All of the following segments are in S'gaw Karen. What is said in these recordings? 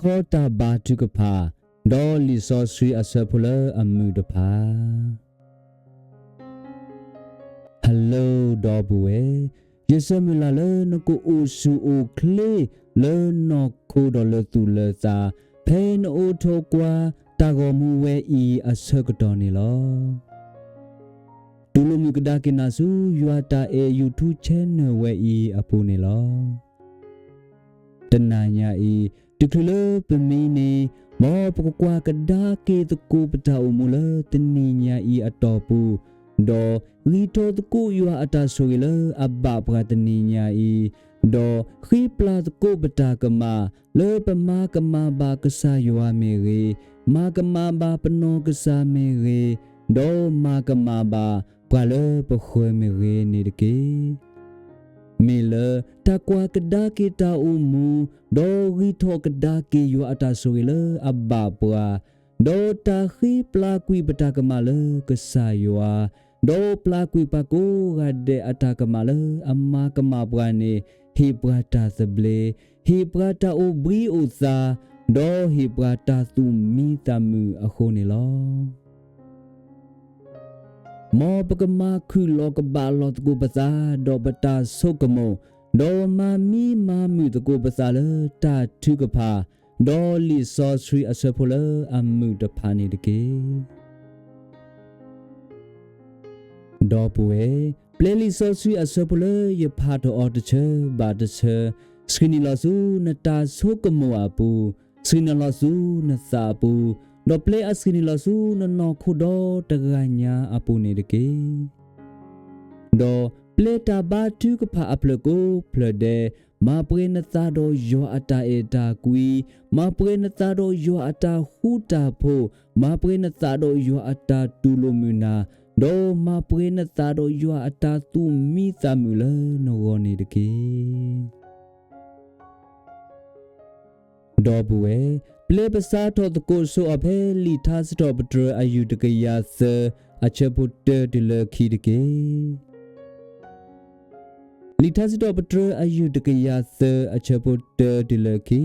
ဂံၢ်ထီၣ်တၢ်ဘါထုကဖၣ်, ဒီးလံာ်စီဆှံအဆၢဖိလၢအမုာ်တဖၣ်. Hello ဒီပုၢ်ဝဲၢ်, ယဆၢမုၢ်လၢ်လၢနကအိၣ်ဆူၣ်အိၣ်ချ့လၢနီၢ်ခိဒီးလၢသူၣ်လၢသး, ဖဲနအိးထီၣ်ကွၢ်တၢ်ဂီၤမူဝဲအံၤအဆၢကတီၢ်န့ၣ်လီၤ. တူၢ်လိာ်မုာ်ကဒါက့ၤနၤဆူယွၤတၢ်အဲၣ် YouTube channel ဝဲအံၤအပူၤန့ၣ်လီၤ. တနၤညါအံၤ, တချုးလၢပမံန့ၣ်, မ်ပကကွၢ်ကဒါက့ၤသကိးပတၢ်အိၣ်မူလၢတနံၤညါအံၤအတီၢ်ပူၤ, ဒီးဂံၢ်ထီၣ်သကိးယွၤအတၢ်ဆိၣ်ဂ့ၤလၢအဘၣ်ပှၤတနံၤညါအံၤ, ဒီးဃ့ပျၢ်သကိးပတၢ်ကမၣ် လၢပမၤကမၣ်ဘၣ်ကစၢ်ယွၤမ့ၢ်ဂ့ၤ, မၤကမၣ်ဘၣ်ပနီၢ်ကစၢ်မ့ၢ်ဂ့ၤ, ဒီးမၤကမၣ်ဘၣ်ပှၤလၢပဃၢၤမ့ၢ်ဂ့ၤန့ၣ်တက့ၢ်. မ့ၢ်လၢတၢ်ကွၢ်ကဒါက့ၤတၢ်အိၣ်မူ, ဒီးဂံၢ်ထီၣ်ကဒါက့ၤယွၤအတၢ်ဆိၣ်ဂ့ၤလၢအဘၣ်ပှၤ, ဒီးတၢ်ဃ့ပျၢ်ကွံာ်ပတၢ်ကမၣ်လၢကစၢ်ယွၤ, ဒီးပျၢ်ကွံာ်ပှၤကိးဂၤဒဲးအတၢ်ကမၣ်လၢအမၤကမၣ်ပှၤန့ၣ်, ဟ့ၣ်ပှၤတၢ်သဘျ့, ဟ့ၣ်ပှၤတၢ်အိၣ်ဘှံးအိၣ်သါ, ဒီးဟ့ၣ်ပှၤတၢ်သူၣ်မံသးမုာ်အဃိန့ၣ်လီၤ. မ်ပကမၤခုၣ်လီၤကဘၣ်လီၤသကိးပသး, ဒီးပတၢ်ဆိကမိၣ်, ဒီးမၤမံမၤမုာ်သကိးပသးလၢတၢ်ထုကဖၣ်, ဒီးလံာ်စီဆှံအဆၢဖိလၢအမုာ်တဖၣ်န့ၣ်တက့ၢ်. ဒီပုၢ်ဝဲၢ်, ပျဲလံာ်စီဆှံအဆၢဖိလၢယဖးထီၣ်အီၤတဆၢဘၣ်တဆၢ, ဆှံနုာ်လီၤဆူနတၢ်ဆိကမိၣ်အပူၤ, ဆှံနုာ်လီၤဆူနသးအပူၤ, ဒီးပျဲအဆှံနုာ်လီၤဆူနနီၢ်ခိဒီတဂၤညါအပူၤန့ၣ်တက့ၢ်. ဒီးပျဲတၢ်ဘါထုကဖၣ်အဖျၢၣ်ကိးဖျၢၣ်ဒဲး, မၤပှဲၤနသးဒီးယွၤအတၢ်အဲၣ်တၢ်ကွံ, မၤပှဲၤနသးဒီးယွၤအတၢ်ဃူတၢ်ဖိး, မၤပှဲၤနသးဒီးယွၤအတၢ်တူၢ်လိာ်မုာ်နၤ, ဒီးမၤပှဲၤနသးဒီးယွၤအတၢ်သူၣ်မံသးမုာ်လၢနဂီၢ်န့ၣ်တက့ၢ်. ဒီပုၢ်ဝဲၢ်, ပျဲပစးထီၣ်သကိးဆိအီၤဖဲလံာ်ထါစံးထီၣ်ပတြၢၤအယူၢ်တကယၤသၢအဆၢဖိတၢတုၤလၢခံတက့ၢ်. လံာ်ထါစံးထီၣ်ပတြၢၤအယူၢ်တကယၤသၢအဆၢဖိတၢတုၤလၢခံ,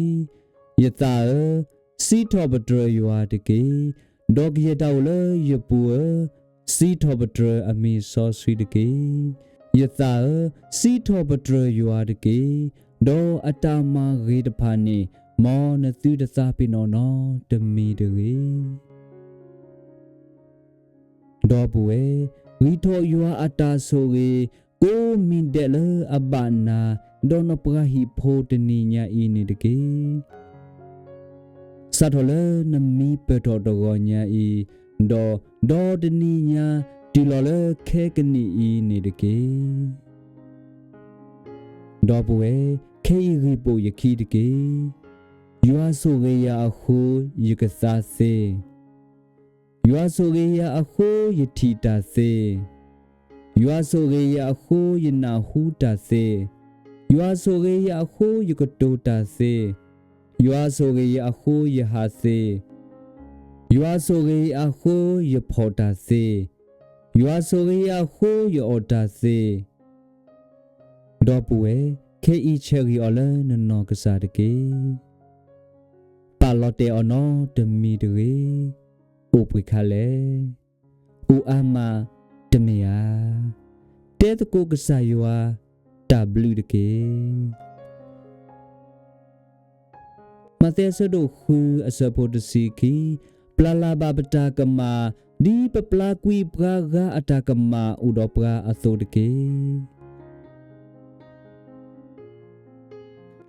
ယသးဧၢ, စံးထီၣ်ပတြၢၤယွၤတက့ၢ်. ဒီးကယဲၢ်တၢ်အိၣ်လၢယပူၤဧၢ, စံးထီၣ်ပတြၢၤအမံၤစီဆှံတက့ၢ်. ယသးဧၢ, စံးထီၣ်ပတြၢၤယွၤတက့ၢ်. ဒီးအတၢ်မၤဂ့ၤတဖၣ်န့ၣ်, မ်နသုတသးပ့ၤနီၣ်နီတမံၤတဂ့ၤ. ဒီပုၢ်ဝဲၢ်, ဂံၢ်ထီၣ်ယွၤအတၢ်ဆိၣ်ဂ့ၤ, ကိးမံၤဒဲးလၢအဘၣ်နၤ, ဒီးနပှၤဟံၣ်ဖိတနံၤညါအံၤန့ၣ်တက့ၢ်. စးထီၣ်လၢနမံပၢၢ်ထီၣ်တဂီၤညါအံၤ, ဒီး, ဒီးတနံၤညါ, တုၤလီၤလၢခဲကနံၣ်အံၤန့ၣ်တက့ၢ်. ဒီပုၢ်ဝဲၢ်, ခဲအံၤဂံၢ်ပိာ်ယခံတက့ၢ်. ယွၤဆိၣ်ဂ့ၤယၤအဃိ, ယကသါသ့. ယွၤဆိၣ်ဂ့ၤယၤအဃိယထံၣ်တၢ်သ့. ယွၤဆိၣ်ဂ့ၤယၤအဃိယနၢ်ဟူတၢ်သ့. ယွၤဆိၣ်ဂ့ၤယၤအဃိယကတိၤတၢ်သ့. ယွၤဆိၣ်ဂ့ၤယၤအဃိယဟးသ့. ယွၤဆိၣ်ဂ့ၤယၤအဃိယဖီၣ်တၢ်သ့. ယွၤဆိၣ်ဂ့ၤယၤအဃိယအီၣ်တၢ်သ့. ဒီပုၢ်ဝဲၢ်, ခဲအံၤဆဲးဂံၢ်အီၤလၢနနီၢ်ကစၢ်တက့ၢ်. ပာ်လီၤတဲာ်အီၤနီတမံၤတဂ့ၤ. အိၣ်ပှဲၤခါလဲၣ်. အိၣ်အါမးတမ့ၢ်ဧါ. တဲသကိးကစၢ်ယွၤတၢ်ဘျုးတက့ၢ်. မးသဲအဆၢဒိၣ်ဃုအဆၢဖိတဆံခံ, ပျၢ်လၢ်ဘၣ်ပတၢ်ကမၣ်, ဒ်ပပျၢ်ကွံာ်ပှၤဂၤအတၢ်ကမၣ်အိၣ်ဒီးပှၤအသိးတက့ၢ်.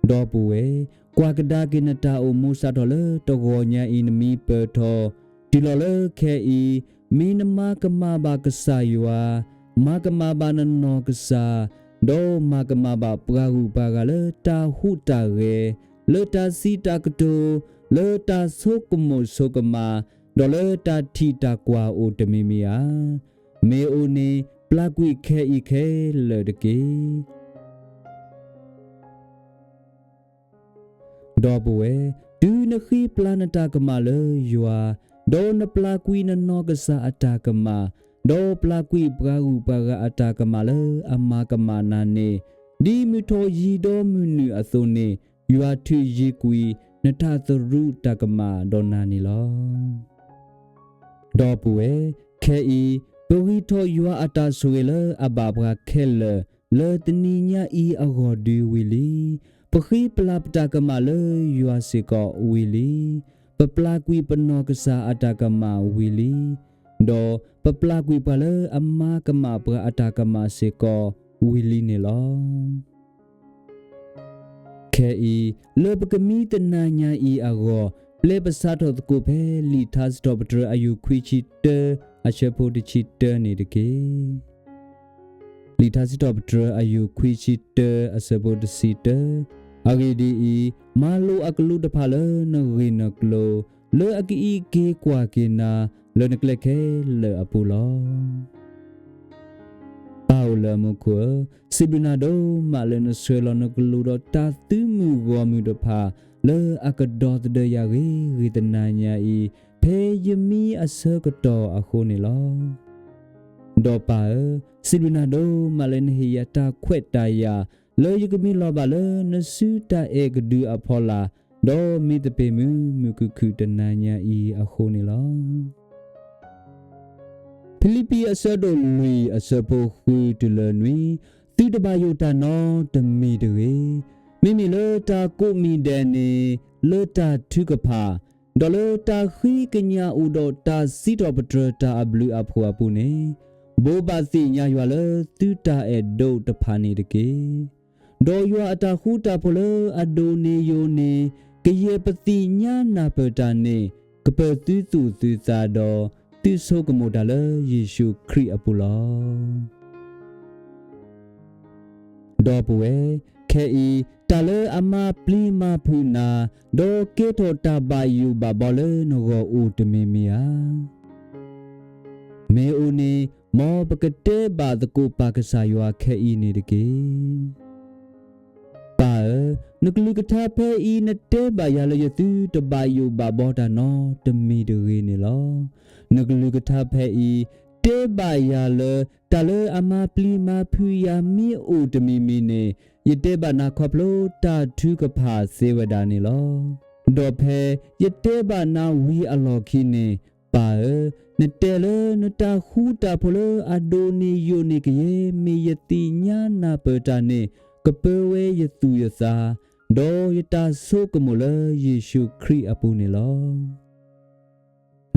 ဒီပုၢ်ဝဲၢ်, ကွၢ်ကဒါက့ၤနတၢ်အိၣ်မူစးထီၣ်လၢတဂီၤညါအံၤနမံပၢၢ်ထီၣ်, တုၤလီၤလၢခဲအံၤ, မ့ၢ်နမၤကမၣ်ဘၣ်ကစၢ်ယွၤ, မၤကမၣ်ဘၣ်နနီၢ်ကစၢ်, ဒီးမၤကမၣ်ဘၣ်ပှၤဂုၤပှၤဂၤလၢတၢ်ဟူးတၢ်ဂဲၤ, လၢတၢ်စံးတၢ်ကတိၤ, လၢတၢ်ဆိကမိၣ်ဆိကမး, ဒီးလၢတၢ်ထံၣ်တၢ်ကွၢ်အိၣ်တမံၤမံၤဧါ. မ့ၢ်အိၣ်န့ၣ်ပျၢ်ကွံာ်ခဲအံၤခဲလၢာ်တက့ၢ်. ဒီပုၢ်ဝဲၢ်, တုၤနဃ့ပျၢ်နတၢ်ကမၣ်လၢယွၤ, ဒီးနပျၢ်ကွံာ်နနီၢ်ကစၢ်အတၢ်ကမၣ်, ဒီးပျၢ်ကွံာ်ပှၤဂုၤပှၤဂၤအတၢ်ကမၣ်လၢအမၤကမၣ်နၤန့ၣ်, ဒ်မုၢ်ထီၣ်ယံၤဒီးမုၢ်နုာ်အသိးန့ၣ်, ယွၤထုးယံၤကွံာ် နတၢ်သရူးတၢ်ကမၣ်ဒီးနၤန့ၣ်လီၤ. ဒီပုၢ်ဝဲၢ်, ခဲအံၤ, ပဂံၢ်ထီၣ်ယွၤအတၢ်ဆိၣ်ဂ့ၤလၢအဘၣ်ပှၤခဲလၢာ် လၢတနံၤညါအံၤအဂီၢ်ဒုးဝံၤလံ. ပဃ့ပလၤပတၢ်ကမၣ်လၢယွၤစ့ၢ်ကီးဝံၤလံ. ပပျၢ်ကွံာ်ပနီၢ်ကစၢ်အတၢ်ကမၣ်ဝံၤလံ. ဒီးပပျၢ်ကွံာ်ပှၤလၢအမၤကမၣ်ပှၤအတၢ်ကမၣ်စ့ၢ်ကီးဝံၤလံန့ၣ်လီၤ. ခဲအံၤ, လၢပကမံတနၤညါအံၤအဂီၢ်, ပျဲပစးထီၣ်သကိးဖဲလံာ်ထါစံးထီၣ်ပတြၢၤအယုၢ်ခွံဆံတၢ အဆၢဖိတဆံတၢန့ၣ်တက့ၢ်. လံာ်ထါစံးထီၣ်ပတြၢၤအယုၢ်ခွံဆံတၢ အဆၢဖိတဆံတၢ, အဂ့ၢ်ဒ်အံၤ, မၤလိာ်အကလူးတဖၣ်လၢနဂ့ၢ်နကျိၤ, လၢအကအံးက့ၤကွၢ်က့ၤနၤ, လၢနကျဲခဲလၢာ်အပူၤလီၤ. ပၢ်အိၣ်လၢအမူခိၣ်ဧၢ, စံးဘျုးနၤဒိၣ်မးလၢနဆှၢလီၤနကလူးဒီးတၢ်သုးမုၢ်ဂီၢ်မုၢ်တဖၣ် လၢအကဒီသဒၢယၤဂ့ၤဂ့ၤတနၤညါအံၤ, ဖဲယမံအဆၢကတီၢ်အဃိန့ၣ်လီၤ. ဒီးပၢ်ဧၢ, စံးဘျုးနၤဒိၣ်မးလၢနဟ့ၣ်ယၤတၢ်ခွဲးတၢ်ယာ် လၢယကမ့ၢ်လီၤဘၣ်လၢနစုတၢ်အဲၣ်ကဒုအဖီလာ်, ဒီးမ့ၢ်သပ့ၤမုၢ်မုၢ်ခုၣ်ခုၣ်တနၤညါအံၤအဃိန့ၣ်လီၤ. ဖံလံးပံၤအဆၢဒိၣ်လွံၢ်အဆၢဖိဃုတုၤလၢနွံ, သုတဘၣ်ယိၣ်တၢ်နီတမံၤတဂ့ၤ. မ့မ့ၢ်လၢတၢ်ကိးမံၤဒဲးန့ၣ်, လၢတၢ်ထုကဖၣ်, ဒီးလၢတၢ်ဃ့ကညးအိၣ်ဒီးတၢ်စံးထီၣ်ပတြၢၤတၢ်အဘျုးအဖှိၣ်အပူၤန့ၣ်, ဘိးဘၣ်သ့ၣ်ညါယွၤလၢသုတၢ်အဲၣ်ဒိးတဖၣ်န့ၣ်တက့ၢ်. ဒီးယွၤအတၢ်ဃူတၢ်ဖိးလၢအဒိၣ်န့ၢ်ယိာ်န့ၢ်, ကယဲၢ်ပသ့ၣ်ညါနၢ်ပၢၢ်တၢ်န့ၣ်, ကပၢၤသုသူၣ်သုသးဒီး, သုဆိကမိၣ်တၢ်လၢယ့ၣ်ၡူးခရံာ်အပူၤလီၤ. ဒီပုၢ်ဝဲၢ်, ခဲအံၤ, တၢ်လၢအမၤပျံၤမၤဖုးနၤ, ဒီးကဲထီၣ်တၢ်ဘၣ်ယိၣ်ဘၣ်ဘီလၢနဂီၢ်အိၣ်တမံၤမံၤဧါ. မ့ၢ်အိၣ်န့ၣ်, မ်ပကတဲဘၣ်သကိးပၢ်ကစၢ်ယွၤခဲအံၤန့ၣ်တက့ၢ်. ပၢ်ဧၢ, နကလုၢ်ကထါဖဲအံၤနတဲဘၣ်ယၤလၢယသုတဘၣ်ယိၣ်ဘၣ်ဘီတၢ်နီတမံၤတဂ့ၤန့ၣ်လီၤ. နကလုၢ်ကထါဖဲအံၤ, တဲဘၣ်ယၤလၢ တၢ်လၢအမၤပျံၤမၤဖုးယၤမ့ၢ်အိၣ်တမံၤမံၤန့ၣ်, ယတဲဘၣ်နၤခီဖျိတၢ်ထုကဖၣ်သ့ဝဲဒၣ်န့ၣ်လီၤ. ဒီးဖဲယတဲဘၣ်နၤဝံၤအလီၢ်ခံန့ၣ်, ပၢ်ဧၢ, နတဲလၢနတၢ်ဃူတၢ်ဖိးလၢအဒိၣ်န့ၢ်ယိာ်န့ၢ်ကယဲၢ်မ့ၢ်ယသ့ၣ်ညါနၢ်ပၢၢ်တၢ်န့ၣ်, ကပၢၤဝဲယသူၣ်ယသး, ဒီးယတၢ်ဆိကမိၣ်လၢယ့ၣ်ၡူးခရံာ်အပူၤန့ၣ်လီၤ.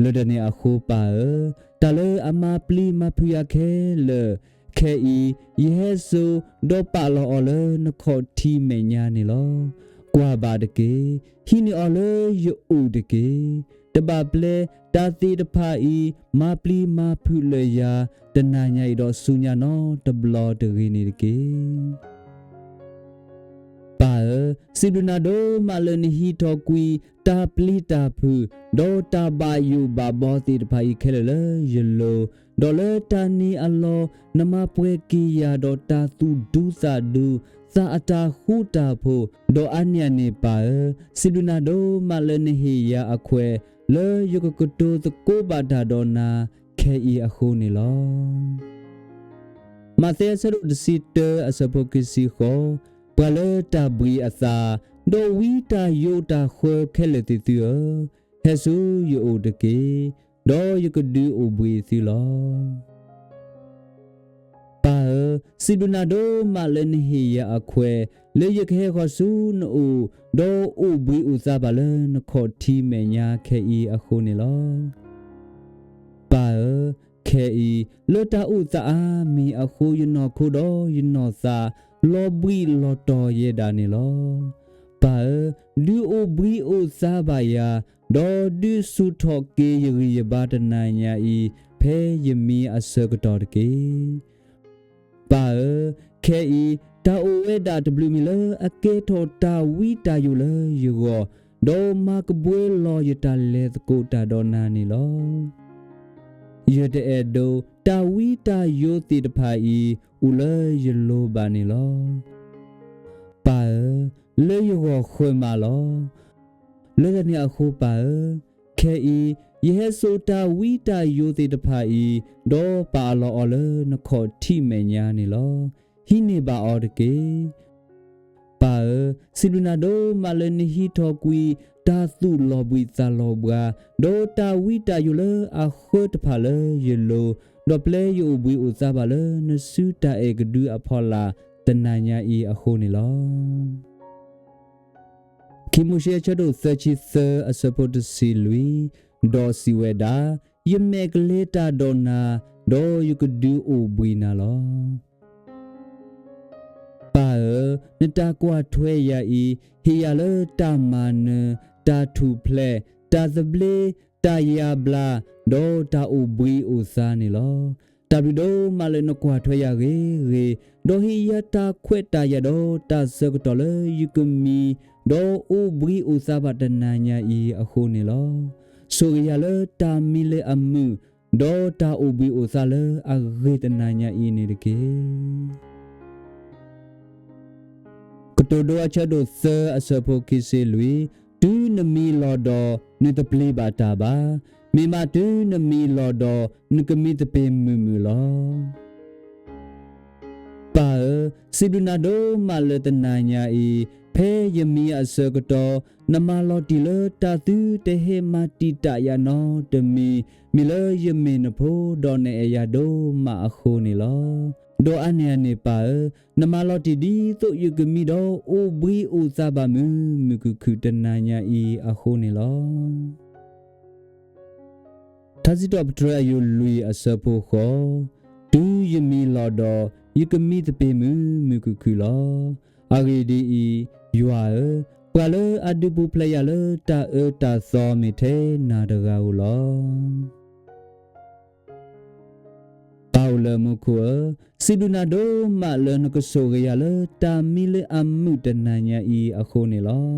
လၢတၢ်န့ၣ်အဃိပၢ်ဧၢ, တၢ်လၢအမၤပျံၤမၤဖုးယၤခဲလၢာ်, ခဲအံၤ, ယဟဲစိာ်, ဒီးပာ်လီၤအီၤလၢနခီၣ်ထံးမဲာ်ညါန့ၣ်လီၤ. ကွၢ်ဘၣ်တက့ၢ်, ဟံးန့ၢ်အီၤလၢယအိၣ်တက့ၢ်. တဘၣ်ပျဲတၢ်သ့ၣ်တဖၣ်အံၤ, မၤပျံၤမၤဖုးလၢယၤ, တနၤညါအံၤဒီးဆူညါနီတဘျီတဂ့ၤန့ၣ်တက့ၢ်. ပၢ်ဧၢ, စံးဘျုးနၤဒိၣ်မးလၢနဟံးထီၣ်ကွံာ်တၢ်ပျံၤတၢ်ဖုး, ဒီးတၢ်ဘၣ်ယိၣ်ဘၣ်ဘီသ့ၣ်တဖၣ်အံၤခဲလၢာ်လၢယလိၤ, ဒီးလၢတၢ်န့ၣ်အလီၢ်, နမၤပှဲၤက့ၤယၤဒီးတၢ်သူၣ်ဒူသးဒူ, သးအတၢ်ဃူတၢ်ဖိး, ဒီးအါန့ၢ်အန့ၣ်ပၢ်ဧၢ, စံးဘျုးနၤဒိၣ်မးလၢနဟ့ၣ်ယၤအခွဲး, လၢယကကတိၤသကိးဘၣ်တၢ်ဒီးနၤခဲအံၤအဃိန့ၣ်လီၤ. မးသဲအဆၢဒိၣ်တဆံတၢ အဆၢဖိခံဆံဃိး, ပှၤလၢတၢ်ဘှံးအသး, ဒီးဝံတၢ်ယိးတၢ်ဃၢခဲလၢာ်သ့ၣ်သုဧၢ, ဟဲဆူယအိၣ်တက့ၢ်, ဒီးယကဒုးအိၣ်ဘှံးသုလီၤ. ပၢ်ဧၢ, စံးဘျုးနၤဒိၣ်မးလၢနဟ့ၣ်ယၤအခွဲး, လၢယကဟဲဃီၤဆူနအိၣ်, ဒီးအိၣ်ဘှံးအိၣ်သါဘၣ်လၢနခီၣ်ထံးမဲာ်ညါခဲအံၤအဃိန့ၣ်လီၤ. ပၢ်ဧၢ, ခဲအံၤ, လၢတၢ်အိၣ်သးအါမံၤအဃိ ယနီၢ်ခိဒီးယနီၢ်သးလီၤဘှံးလီၤတီၤယဲဒၣ်န့ၣ်လီၤ. ပၢ်ဧၢ, ဒုးအိၣ်ဘှံးအိၣ်သါဘၣ်ယၤ, ဒီးဒုးဆူၣ်ထီၣ်က့ၤယဂံၢ်ယဘါတနၤညါအံၤ ဖဲယမံအဆၢကတီၢ်တက့ၢ်. ပၢ်ဧၢ, ခဲအံၤ, တၢ်အိၣ်ဝဲဒၣ်တဘျုးမံၤလၢအကဲထီၣ်တၢ်ဝံတၢ်ယိးလၢယဂီၢ်, ဒီးမၤကဘှဲလီၤယတၢ်လဲၤသကိးတၢ်ဒီးနၤန့ၣ်လီၤ. ယတအဲၣ်ဒိးတၢ်ဝံတၢ်ယိးသ့ၣ်တဖၣ်အံၤ အိၣ်လၢယလိၤဘၣ်န့ၣ်လီၤ. ပၢ်ဧၢ, လၢယဂီၢ်ဃၢၤမးလီၤ. လၢတၢ်န့ၣ်အဃိပၢ်ဧၢ, ခဲအံၤ, ယဟဲစိာ်တၢ်ဝံတၢ်ယိးသ့ၣ်တဖၣ်အံၤ, ဒီးပာ်အလီၤအီၤလၢနခီၣ်ထံးမဲာ်ညါန့ၣ်လီၤ. ဟံးန့ၢ်ဘၣ်အီၤတက့ၢ်. ပၢ်ဧၢ, စံးဘျုးနၤဒိၣ်မးလၢနဟံးထီၣ်ကွံာ် တၢ်သူၣ်လီၤဘှံးသးလီၤဘှါ, ဒီးတၢ်ဝံတၢ်ယိးလၢအဃၢတဖၣ်လၢယလိၤ, ဒီးပျဲယအိၣ်ဘှံးအိၣ်သါဘၣ်လၢနစုတၢ်အဲၣ်ကဒုအဖီလာ်တနၤညါအံၤအဃိန့ၣ်လီၤ. ခံမိၤၡ့အဆၢဒိၣ်သၢဆံသၢအဆၢဖိတဆံလွံၢ်, ဒီးစံးဝဲဒၣ်, ယမဲာ်ကလဲၤတၢ်ဒီးနၤ, ဒီးယကဒုးအိၣ်ဘှံးနၤလီၤ. ပၢ်ဧၢ, နတၢ်ကွၢ်ထွဲယၤအံၤ, ဟ့ၣ်ယၤလၢတၢ်မၤနၢၤ, တၢ်ထူၣ်ဖျဲး, တၢ်သဘျ့, တၢ်ယါဘျါ, ဒီးတၢ်အိၣ်ဘှံးအိၣ်သါန့ၣ်လီၤ. တၢ်ဘျုးဒိၣ်မးလၢနကွၢ်ထွဲယၤဂ့ၤဂ့ၤ, ဒီးဟ့ၣ်ယၤတၢ်ခွဲးတၢ်ယာ်ဒီးတၢ်ဆၢကတီၢ်လၢယကမံ, ဒီးအိၣ်ဘှံးအိၣ်သါဘၣ်တနၤညါအံၤအဃိန့ၣ်လီၤ. ဆိၣ်ဂ့ၤယၤလၢတၢ်မံလၢအမုာ်, ဒီးတၢ်အိၣ်ဘှံးအိၣ်သါလၢအဂ့ၤတနၤညါအံၤန့ၣ်တက့ၢ်. ကတိၤဒိအဆၢဒိၣ်သၢအဆၢဖိခံဆံလွံၢ်, တုၤနမံလီၤဒီးနတပျံၤဘၣ်တၢ်ဘၣ်, မ့ၢ်မးတုၤနမံလီၤဒီးနကမံသပ့ၤမုာ်မုာ်လီၤ. ပၢ်ဧၢ, စံးဘျုးနၤဒိၣ်မးလၢတနၤညါအံၤ, ဖဲယမံအဆၢကတီၢ်, နမၤလီၤတံၢ်လၢတၢ်သုတဟဲမၤတံာ်တာ်ယၤနီတမံၤ, မ့ၢ်လၢယမ့ၢ်နဖိဒီးနအဲၣ်ယၤဒိၣ်မးအဃိန့ၣ်လီၤ. ဒီးအါန့ၢ်အန့ၣ်ပၢ်ဧၢ, နမၤလီၤတံၢ်ဒ်သိးယကမံဒီးအိၣ်ဘှံးအိၣ်သါဘၣ်မုာ်မုာ်ခုၣ်ခုၣ်တနၤညါအံၤအဃိန့ၣ်လီၤ. ထါစံးထီၣ်ပတြၢၤအယုၢ်လွံၢ်အဆၢဖိဃိး, တုၤယမံလီၤဒီး, ယကမံသပ့ၤမုာ်မုာ်ခုၣ်ခုၣ်လီၤ. အဂ့ၢ်ဒ်အံၤ, ယွၤဧၢ, ပှၤလၢအဒုးပူၤဖျဲးယၤလၢတၢ်အၢတၢ်သီမ့ၢ်ထဲနၤတဂၤဧိၤလီၤ. ပၢ်အိၣ်လၢမူခိၣ်ဧၢ, စံးဘျုးနၤဒိၣ်မးလၢနကဆိၣ်ဂ့ၤယၤလၢတၢ်မံလၢအမုာ်တနၤညါအံၤအဃိန့ၣ်လီၤ.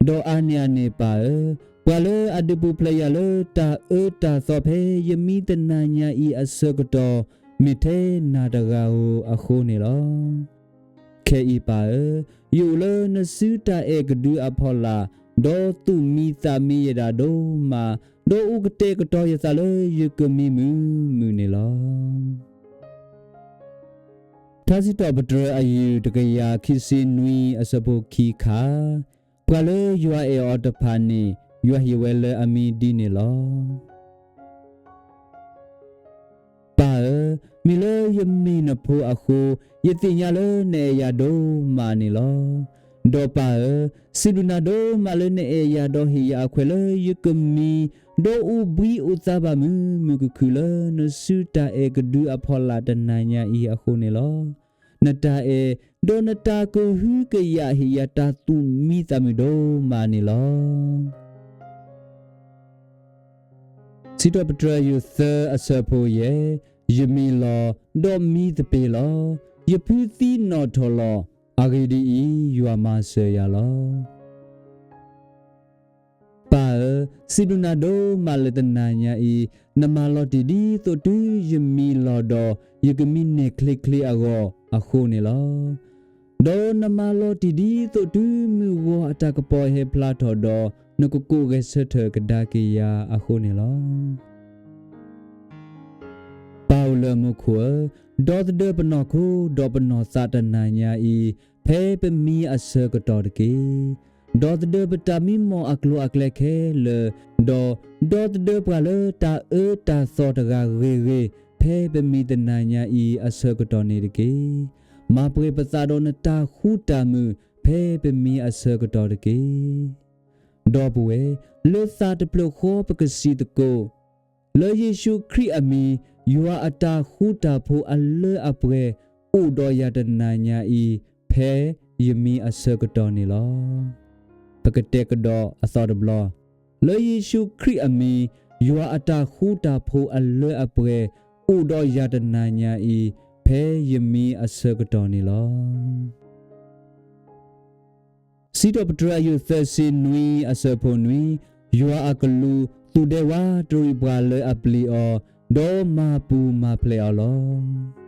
ဒီးအါန့ၢ်အန့ၣ်ပၢ်ဧၢ, ပှၤလၢအဒုးပူၤဖျဲးယၤလၢတၢ်အၢတၢ်သီဖဲယမံတနၤညါအံၤအဆၢကတီၢ်, မ့ၢ်ထဲနၤတဂၤဧိၤအဃိန့ၣ်လီၤ. ခဲအံၤပၢ်ဧၢ, ယအိၣ်လၢနစုတၢ်အဲၣ်ကဒုအဖီလာ်, ဒီးသူၣ်မံသးမံယဒၣ်ဒိၣ်မး, ဒီးအိၣ်ကတဲာ်ကတီၤယသးလၢယကမံမုာ်မုာ်န့ၣ်လီၤ. ထါစံးထီၣ်ပတြၢၤအယုၢ်တကယၤခံဆံနွံအဆၢဖိခံခါ, ပှၤလၢယွၤအဲၣ်အီၤတဖၣ်န့ၣ်, ယွၤဟ့ၣ်ဝဲလၢအမံဒ်န့ၣ်လီၤ. ပၢ်ဧၢ, မ့ၢ်လၢယမ့ၢ်နဖိအဃိ, ယသ့ၣ်ညါလၢနအဲၣ်ယၤဒိၣ်မးန့ၣ်လီၤ. ဒီးပၢ်ဧၢ, စံးဘျုးနၤဒိၣ်မးလၢနအဲၣ်ယၤဒီးဟ့ၣ်ယၤအခွဲးလၢယကမံ, ဒီးအိၣ်ဘှံးအိၣ်သါဘၣ်မုာ်မုာ်ခုၣ်ခုၣ်လၢနစုတၢ်အဲၣ်ကဒုအဖီလာ်တနၤညါအံၤအဃိန့ၣ်လီၤ. နတၢ်အဲၣ်, ဒီးနတၢ်ကဟုကယာ်ဟ့ၣ်ယၤတၢ်သူၣ်မံသးမုာ်ဒိၣ်မးန့ၣ်လီၤ. စံးထီၣ်ပတြၢၤယိၤသၢအဆၢဖိယဲၢ်, ယမံလီၤ, ဒီးမံသပ့ၤလီၤ. ယဖုသံနီၣ်ထီၣ်လီၤ. အဂ့ၢ်ဒ်အံၤ, ယွၤမၤစၢၤယၤလီၤ. ပၢ်ဧၢ, စံးဘျုးနၤဒိၣ်မးလၢတနၤညါအံၤ, နမၤလီၤတံၢ်ဒ်သိးတုၤယမံလီၤဒီး, ယကမံနဲၣ်ချ့ချ့အဂီၢ်အဃိန့ၣ်လီၤ. ဒီးနမၤလီၤတံၢ်ဒ်သိးတုၤမုၢ်ဂီၤအတၢ်ကပီၤဟဲဖျါထီၣ်ဒီး, နကကိးဂဲၤဆၢထၢၣ်ကဒါက့ၤယၤအဃိန့ၣ်လီၤ. ပၢ်အိၣ်လၢမူခိၣ်ဧၢ, ဒီသဒၢပနီၢ်ခိဒီးပနီၢ်သးတနၤညါအံၤ, ဖဲပမံအဆၢကတီၢ်တက့ၢ်. ဒီသဒၢပတၢ်မံမီၢ်အကျိၤအကျဲခဲလၢာ်, ဒီး, ဒီသဒၢပှၤလၢတၢ်အၢတၢ်သီတဂၤဂ့ၤဂ့ၤ, ဖဲပမံတနၤညါအံၤအဆၢကတီၢ်န့ၣ်တက့ၢ်. မၤပှဲၤပသးဒီးနတၢ်ဃူတၢ်မုာ်, ဖဲပမံအဆၢကတီၢ်တက့ၢ်. ဒီပုၢ်ဝဲၢ်, လၢသးတဖျၢၣ်ဃီပကစံးသကိး, လၢယ့ၣ်ၡူးခရံာ်အမံၤ, ယွၤအတၢ်ဃူတၢ်ဖိးအလၢအပှဲၤ, အိၣ်ဒီးယၤတနၤညါအံၤ, ဖဲယမံအဆၢကတီၢ်န့ၣ်လီၤ. ပကတဲကဒီးအသီတဘျီ, လၢယ့ၣ်ၡူးခရံာ်အမံၤ, ယွၤအတၢ်ဃူတၢ်ဖိးအလၢအပှဲၤ, အိၣ်ဒီးယၤတနၤညါအံၤ, ဖဲယမံအဆၢကတီၢ်န့ၣ်လီၤ. စံးထီၣ်ပတြၢၤအယုၢ်သၢဆံနွံအဆၢဖိနွံ, ယွၤအကလူးသူၣ်ဒဲဝးတရံးပှၤလၢအပျံၤအီၤ, ဒီးမၤပူၤမၤဖျဲးအီၤလီၤ.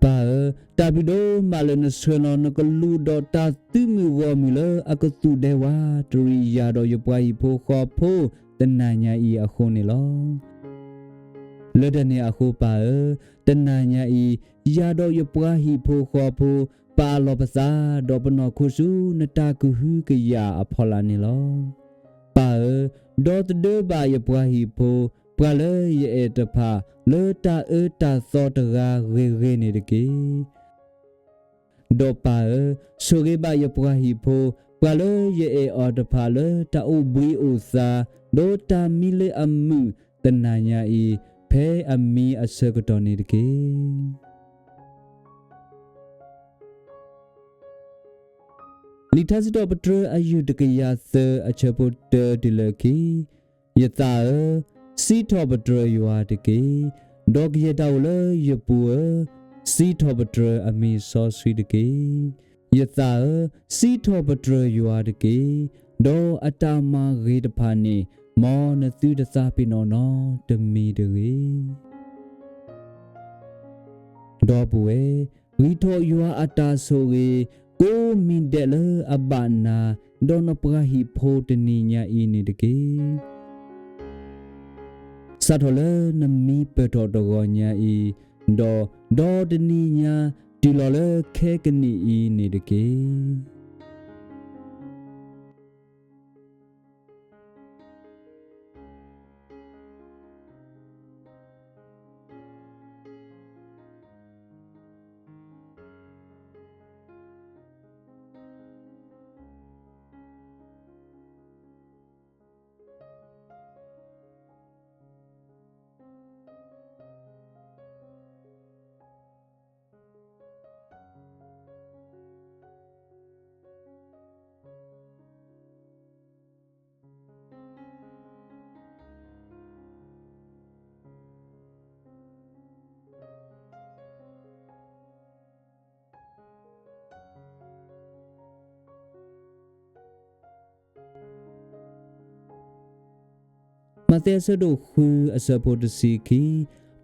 ပၢ်ဧၢ, တၢ်ဘျုးဒိၣ်မးလၢနဆှၢလီၤနကလူးဒီးတၢ်သုးမုၢ်ဂီၢ်မုၢ်လၢအကသူၣ်ဒဲဝးတရံးယၤဒီးယပှၤဟံၣ်ဖိဃီဖိတနၤညါအံၤအဃိန့ၣ်လီၤ. လၢတၢ်န့ၣ်အဃိပၢ်ဧၢ, တနၤညါအံၤ, ယၤဒီးယပှၤဟံၣ်ဖိဃီဖိ, ပာ်လီၤပသးဒီးပနီၢ်ခိဆူနတၢ်ကဟုကယာ်အဖီလာ်န့ၣ်လီၤ. ပၢ်ဧၢ, ဒီသဒၢဘၣ်ယပှၤဟံၣ်ဖိ, ပှၤလၢယအဲၣ်တဖၣ်လၢတၢ်အၢတၢ်သီတဂၤဂ့ၤဂ့ၤန့ၣ်တက့ၢ်. ဒီးပၢ်ဧၢ, ဆိၣ်ဂ့ၤဘၣ်ယပှၤဟံၣ်ဖိ, ပှၤလၢယအဲၣ်အီၤတဖၣ်လၢတၢ်အိၣ်ဘှံးအိၣ်သါ, ဒီးတၢ်မံလၢအမုာ်တနၤညါအံၤ, ဖဲအမံအဆၢကတီၢ်န့ၣ်တက့ၢ်. လံာ်ထါစံးထီၣ်ပတြၢၤအယုၢ်တကယၤသၢအဆၢဖိတၢတုၤလၢခံ, ယသးဧၢ, စံးထီၣ်ပတြၢၤယွၤတက့ၢ်. ဒီးကယဲၢ်တၢ်အိၣ်လၢယပူၤဧၢ, စံးထီၣ်ပတြၢၤအမံၤစီဆှံတက့ၢ်. ယသးဧၢ, စံးထီၣ်ပတြၢၤယွၤတက့ၢ်. ဒီးအတၢ်မၤဂ့ၤတဖၣ်န့ၣ်, မ်နသုတသးပ့ၤနီၣ်နီတမံၤတဂ့ၤ. ဒီပုၢ်ဝဲၢ်, ဂံၢ်ထီၣ်ယွၤအတၢ်ဆိၣ်ဂ့ၤ, ကိးမံၤဒဲးလၢအဘၣ်နၤ, ဒီးနပှၤဟံၣ်ဖိတနံၤညါအံၤန့ၣ်တက့ၢ်. စးထီၣ်လၢနမံပၢၢ်ထီၣ်တဂီၤညါအံၤ, ဒီး, ဒီတနံၤညါ, တုၤလီၤလၢခဲကနံၣ်အံၤန့ၣ်တက့ၢ်. မးသဲအဆၢဒိၣ်ဃုအဆၢဖိတဆံခံ,